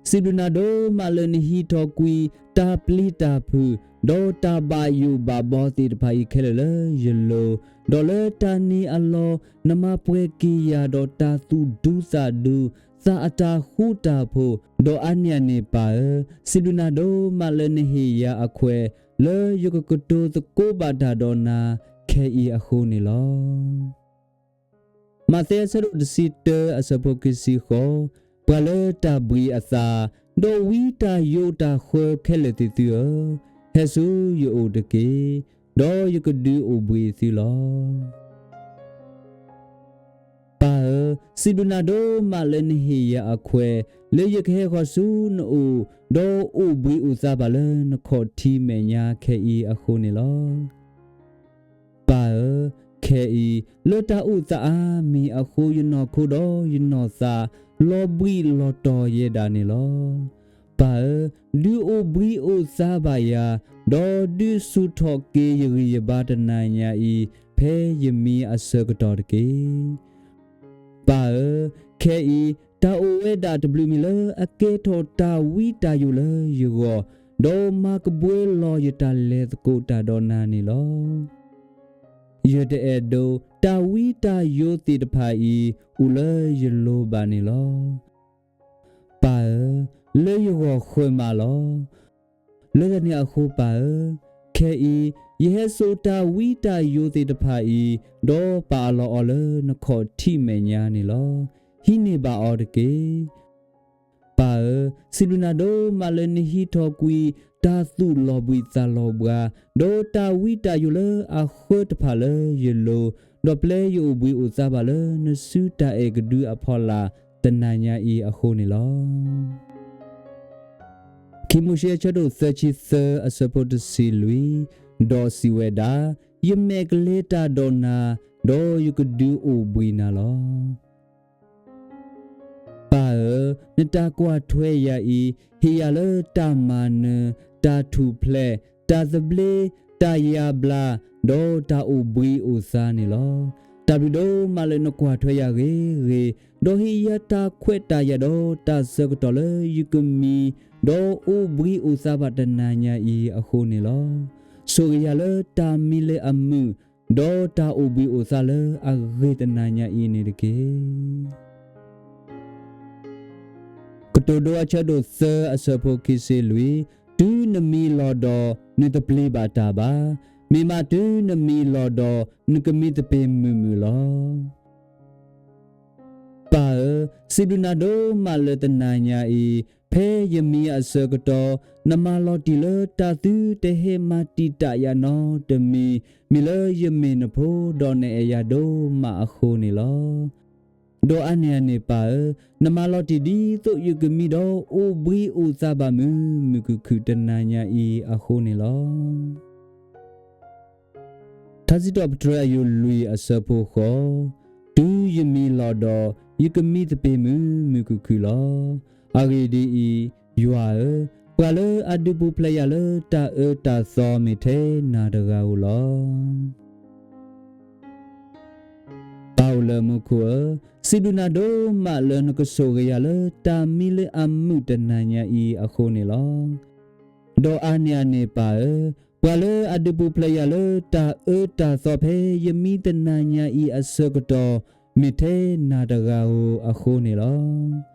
စံးဘျုးနၤဒိၣ်မးလၢနဟံးထီၣ်ကွံာ်တၢ်ပျံၤတၢ်ဖုး, ဒီးတၢ်ဘၣ်ယိၣ်ဘၣ်ဘီသ့ၣ်တဖၣ်အံၤခဲလၢာ်လၢယလိၤ, ဒီးလၢတၢ်န့ၣ်အလီၢ်, နမၤပှဲၤက့ၤယၤဒီးတၢ်သူၣ်ဒူသးဒူ, သးအတၢ်ဃူတၢ်ဖိး, ဒီးအါန့ၢ်အန့ၣ်ပၢ်ဧၢ, စံးဘျုးနၤဒိၣ်မးလၢနဟ့ၣ်ယၤအခွဲး, လၢယကကတိၤသကိးဘၣ်တၢ်ဒီးနၤခဲအံၤအဃိန့ၣ်လီၤ. မးသဲအဆၢဒိၣ်တဆံတၢအဆၢဖိခံဆံဃိး, ပှၤလၢတၢ်ဘှံးအသး, ဒီးဝံတၢ်ယိးတၢ်ဃၢခဲလၢာ်သ့ၣ်သုဧၢ, ဟဲဆူယအိၣ်တက့ၢ်. ဒီးယကဒုးအိၣ်ဘှံးသုလီၤ. ပၢ်ဧၢ, စံးဘျုးနၤဒိၣ်မးလၢနဟ့ၣ်ယၤအခွဲး, လၢယကဟဲဃီၤဆူနအိၣ်, ဒီးအိၣ်ဘှံးအိၣ်သါဘၣ်လၢနခီၣ်ထံးမဲာ်ညါခဲအံၤအဃိန့ၣ်လီၤ. ပၢ်ဧၢ, ခဲအံၤ လၢတၢ်အိၣ်သးအါမံၤအဃိ ယနီၢ်ခိဒီးယနီၢ်သး လီၤဘှံးလီၤတီၤယဲဒၣ်န့ၣ်လီၤ. ပၢ်ဧၢ, ဒုးအိၣ်ဘှံးအိၣ်သါဘၣ်ယၤ, ဒီးဒုးဆူၣ်ထီၣ်က့ၤယဂံၢ်ယဘါတနၤညါအံၤ ဖဲယမံအဆၢကတီၢ်တက့ၢ်. ပၢ်ဧၢ, ခဲအံၤ တၢ်အိၣ်ဝဲဒၣ်တဘျုးမံၤလၢအကဲထီၣ်တၢ်ဝံတၢ်ယိးလၢယဂီၢ်, ဒီးမၤကဘှဲလီၤယတၢ်လဲၤသကိးတၢ်ဒီးနၤန့ၣ်လီၤ. ယတအဲၣ်ဒိးတၢ်ဝံတၢ်ယိးသ့ၣ်တဖၣ်အံၤ အိၣ်လၢယလိၤဘၣ်န့ၣ်လီၤ. ပၢ်ဧၢ, လၢယဂီၢ်ဃၢၤမးလီၤ. လၢတၢ်န့ၣ်အဃိပၢ်ဧၢ, ခဲအံၤ ယဟဲစိာ်တၢ်ဝံတၢ်ယိးသ့ၣ်တဖၣ်အံၤ, ဒီးပာ်အလီၤအီၤလၢနခီၣ်ထံးမဲာ်ညါန့ၣ်လီၤ. ဟံးန့ၢ်ဘၣ်အီၤတက့ၢ်. ပၢ်ဧၢ, စံးဘျုးနၤဒိၣ်မးလၢနဟံးထီၣ်ကွံာ် တၢ်သူၣ်လီၤဘှံးသးလီၤဘှါ, ဒီးတၢ်ဝံတၢ်ယိးလၢအဃၢတဖၣ်လၢယလိၤ, ဒီးပျဲယအိၣ်ဘှံးအိၣ်သါဘၣ်လၢနစုတၢ်အဲၣ်ကဒုအဖီလာ် တနၤညါအံၤအဃိန့ၣ်လီၤ. ခံမိၤၡ့အဆၢဒိၣ်သၢဆံသၢအဆၢဖိတဆံလွံၢ်, ဒီးစံးဝဲဒၣ်, ယမဲာ်ကလဲၤတၢ်ဒီးနၤ, ဒီးယကဒုးအိၣ်ဘှံးနၤလီၤ. ပၢ်ဧၢ, နတၢ်ကွၢ်ထွဲယၤအံၤ, ဟ့ၣ်ယၤလၢတၢ်မၤနၢၤ, တၢ်ထူၣ်ဖျဲး, တၢ်သဘျ့, တၢ်ယါဘျါ, ဒီးတၢ်အိၣ်ဘှံးအိၣ်သါန့ၣ်လီၤ. တၢ်ဘျုးဒိၣ်မးလၢနကွၢ်ထွဲယၤဂ့ၤဂ့ၤ, ဒီးဟ့ၣ်ယၤတၢ်ခွဲးတၢ်ယာ်ဒီးတၢ်ဆၢကတီၢ်လၢယကမံ, ဒီးအိၣ်ဘှံးအိၣ်သါဘၣ်တနၤညါအံၤအဃိန့ၣ်လီၤ. ဆိၣ်ဂ့ၤယၤလၢတၢ်မံလၢအမုာ်, ဒီးတၢ်အိၣ်ဘှံးအိၣ်သါလၢအဂ့ၤတနၤညါအံၤန့ၣ်တက့ၢ်. ကတိၤဒိအဆၢဒိၣ်သၢအဆၢဖိခံဆံလွံၢ်, တုၤနမံလီၤဒီး နတပျံၤဘၣ်တၢ်ဘၣ်, မ့ၢ်မးတုၤနမံလီၤဒီး နကမံသပ့ၤမုာ်မုာ်လီၤ. ပၢ်ဧၢ, စံးဘျုးနၤဒိၣ်မးလၢတနၤညါအံၤ, ဖဲယမံအဆၢကတီၢ်, နမၤလီၤတံၢ်လၢတၢ်သုတဟဲမၤတံာ်တာ်ယၤနီတမံၤ, မ့ၢ်လၢယမ့ၢ်နဖိဒီးနအဲၣ်ယၤဒိၣ်မးအဃိန့ၣ်လီၤ. ဒီးအါန့ၢ်အန့ၣ်ပၢ်ဧၢ, နမၤလီၤတံၢ်ဒ်သိးယကမံဒီးအိၣ်ဘှံးအိၣ်သါဘၣ်မုာ်မုာ်ခုၣ်ခုၣ်တနၤညါအံၤအဃိန့ၣ်လီၤ. ထါစံးထီၣ်ပတြၢၤအယုၢ်လွံၢ်အဆၢဖိဃိး, တုၤယမံလီၤဒီး ယကမံသပ့ၤမုာ်မုာ်ခုၣ်ခုၣ်လီၤ. အဂ့ၢ်ဒ်အံၤ, ယွၤဧၢ, ပှၤလၢအဒုးပူၤဖျဲးယၤလၢတၢ်အၢတၢ်သီမ့ၢ်ထဲနၤတဂၤဧိၤလီၤ. ပၢ်အိၣ်လၢမူခိၣ်ဧၢ, စံးဘျုးနၤဒိၣ်မးလၢနကဆိၣ်ဂ့ၤယၤလၢတၢ်မံလၢအမုာ်တနၤညါအံၤအဃိန့ၣ်လီၤ. ဒီးအါန့ၢ်အန့ၣ်ပၢ်ဧၢ, ပှၤလၢအဒုးပူၤဖျဲးယၤလၢတၢ်အၢတၢ်သီဖဲယမံတနၤညါအံၤအဆၢကတီၢ်, မ့ၢ်ထဲနၤတဂၤဧိၤအဃိန့ၣ်လီၤ.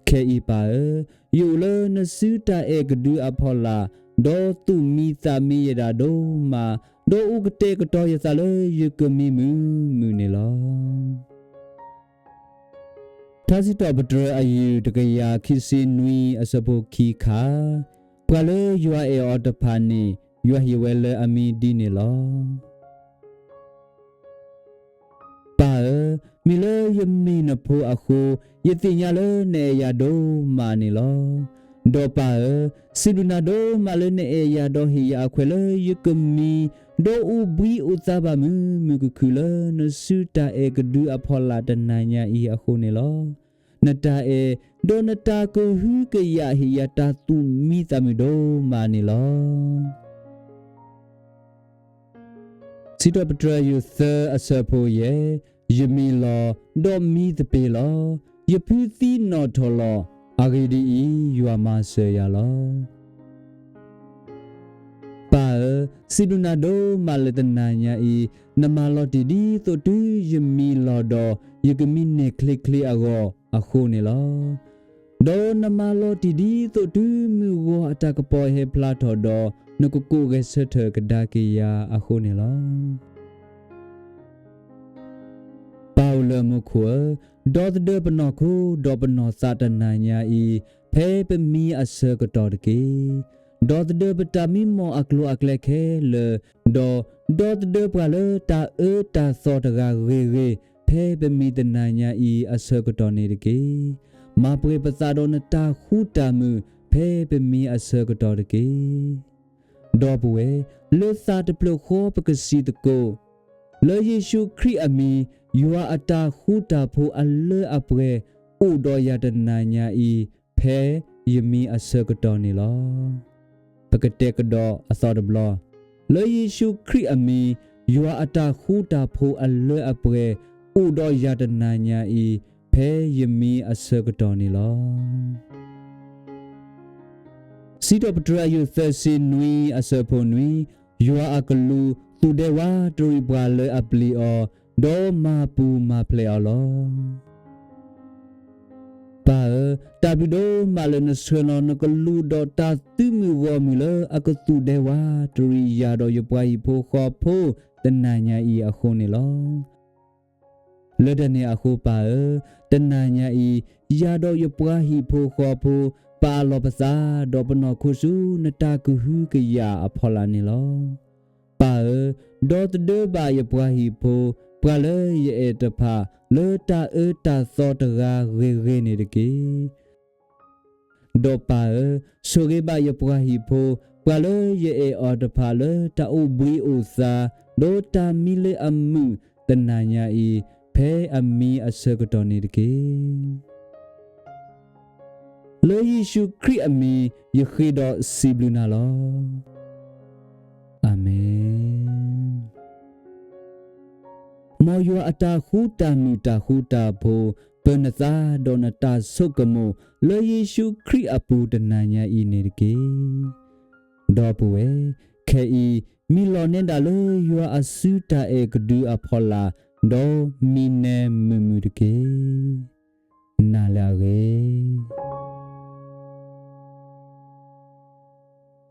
ခဲအံၤပၢ်ဧၢ, ယအိၣ်လၢနစုတၢ်အဲၣ်ကဒုအဖီလာ်, ဒီးသူၣ်မံသးမံယဲဒၣ်ဒိၣ်မး, ဒီးအိၣ်ကတဲာ်ကတီၤယသးလၢယကမံမုာ်မုာ်န့ၣ်လီၤ. ထါစံးထီၣ်ပတြၢၤအယုၢ်တကယၤခံဆံနွံအဆၢဖိခံခါ, ပှၤလၢယွၤအဲၣ်အီၤတဖၣ်န့ၣ်, ယွၤဟ့ၣ်ဝဲလၢအမံဒ်န့ၣ်လီၤ. ပၢ်ဧၢ, မ့ၢ်လၢယမ့ၢ်နဖိအဃိ, ယသ့ၣ်ညါလၢနအဲၣ်ယၤဒိၣ်မးန့ၣ်လီၤ. ဒီးပၢ်ဧၢ, စံးဘျုးနၤဒိၣ်မးလၢနအဲၣ်ယၤဒီးဟ့ၣ်ယၤအခွဲးလၢယကမံ, ဒီးအိၣ်ဘှံးအိၣ်သါဘၣ်မုာ်မုာ်ခုၣ်ခုၣ်လၢနစုတၢ်အဲၣ်ကဒုအဖီလာ်တနၤညါအံၤအဃိန့ၣ်လီၤ. နတၢ်အဲၣ်, ဒီးနတၢ်ကဟုကယာ်ဟ့ၣ်ယၤတၢ်သူၣ်မံသးမုာ်ဒိၣ်မးန့ၣ်လီၤ. စံးထီၣ်ပတြၢၤယုၢ်သၢအဆၢဖိယဲၢ်, ယမံလီၤ, ဒီးမံသပ့ၤလီၤ. ယဖုသံနီၣ်ထီၣ်လီၤ. အဂ့ၢ်ဒ်အံၤ, ယွၤမၤစၢၤယၤလီၤ. ပၢ်ဧၢ, စံးဘျုးနၤဒိၣ်မးလၢတနၤညါအံၤ, နမၤလီၤတံၢ်ဒ်သိးတုၤယမံလီၤဒီး ယကမံနဲၣ်ချ့ချ့အဂီၢ်အဃိန့ၣ်လီၤ. ဒီးနမၤလီၤတံၢ်ဒ်သိးတုၤမုၢ်ဂီၤအတၢ်ကပီၤဟဲဖျါထီၣ်ဒီး နကကိးဂဲၤဆၢထၢၣ်ကဒါက့ၤယၤအဃိန့ၣ်လီၤ. ပၢ်အိၣ်လၢမူခိၣ်ဧၢ, ဒီသဒၢပနီၢ်ခိဒီးပနီၢ်သးတနၤညါအံၤ, ဖဲပမံအဆၢကတီၢ်တက့ၢ်. ဒီသဒၢပတၢ်မံမီၢ်အကျိၤအကျဲခဲလၢာ်, ဒီးဒီသဒၢပှၤလၢတၢ်အၢတၢ်သီတဂၤဂ့ၤဂ့ၤ, ဖဲပမံတနၤညါအံၤအဆၢကတီၢ်န့ၣ်တက့ၢ်. မၤပှဲၤပသးဒီးနတၢ်ဃူတၢ်မုာ် ဖဲပမံအဆၢကတီၢ်တက့ၢ်. ဒီပုၢ်ဝဲၢ်, လၢသးတဖျၢၣ်ဃီပကစံးသကိး, လၢယ့ၣ်ၡူးခရံာ်အမံၤ, ယွၤအတၢ်ဃူတၢ်ဖိးအလၢအပှဲၤ အိၣ်ဒီးယၤတနၤညါအံၤ, ဖဲယမံအဆၢကတီၢ်န့ၣ်လီၤ. ပကတဲကဒီးအသီတဘျီ, လၢယ့ၣ်ၡူးခရံာ်အမံၤ, ယွၤအတၢ်ဃူတၢ်ဖိးအလၢအပှဲၤ အိၣ်ဒီးယၤတနၤညါအံၤ, ဖဲယမံအဆၢကတီၢ်န့ၣ်လီၤ. စံးထီၣ်ပတြၢၤအယုၢ်သၢဆံနွံအဆၢဖိနွံ, ယွၤအကလူးသူၣ်ဒဲဝးတရံးပှၤလၢအပျံၤအီၤ, ဒီးမၤပူၤမၤဖျဲးအီၤလီၤ. ပၢ်ဧၢ, တၢ်ဘျုးဒိၣ်မးလၢနဆှၢလီၤနကလူးဒီးတၢ်သုးမုၢ်ဂီၢ်မုၢ်လၢအကသူၣ်ဒဲဝးတရံးယၤဒီးယပှၤဟံၣ်ဖိဃီဖိတနၤညါအံၤအဃိန့ၣ်လီၤ. လၢတၢ်န့ၣ်အဃိပၢ်ဧၢ, တနၤညါအံၤ, ယၤဒီးယပှၤဟံၣ်ဖိဃီဖိ, ပာ်လီၤပသးဒီးပနီၢ်ခိဆူနတၢ်ကဟုကယာ်အဖီလာ်န့ၣ်လီၤ. ပၢ်ဧၢ, ဒီသဒၢဘၣ်ယပှၤဟံၣ်ဖိ, ပှၤလၢယအဲၣ်တဖၣ်, လၢတၢ်အၢတၢ်သီတဂၤဂ့ၤဂ့ၤန့ၣ်တက့ၢ်. ဒီးပၢ်ဧၢ, ဆိၣ်ဂ့ၤဘၣ်ယပှၤဟံၣ်ဖိ, ပှၤလၢယအဲၣ်အီၤတဖၣ်လၢတၢ်အိၣ်ဘှံးအိၣ်သါ, ဒီးတၢ်မံလၢအမုာ်တနၤညါအံၤ, ဖဲအမံအဆၢကတီၢ်န့ၣ်တက့ၢ်. လၢယ့ၣ်ၡူးခရံာ်အမံၤ, ယဃ့ဒီးစံးဘျုးနၤလီၤ. အၤမ့ၣ်. မ်ယွၤအတၢ်ဃူတၢ်မုာ်တၢ်ဃူတၢ်ဖိး, ပၢၤနသးဒီးနတၢ်ဆိကမိၣ်, လၢယ့ၣ်ၡူးခရံာ်အပူၤတနၤညါအံၤန့ၣ်တက့ၢ်. ဒီပုၢ်ဝဲၢ်, ခဲအံၤ, မံလီၤနဲဒၣ်လၢယွၤအစုတၢ်အဲၣ်ကဒုအဖီလာ်, ဒီးမံနဲမုာ်မုာ်တက့ၢ်. နၤလၢအဂ့ၤ.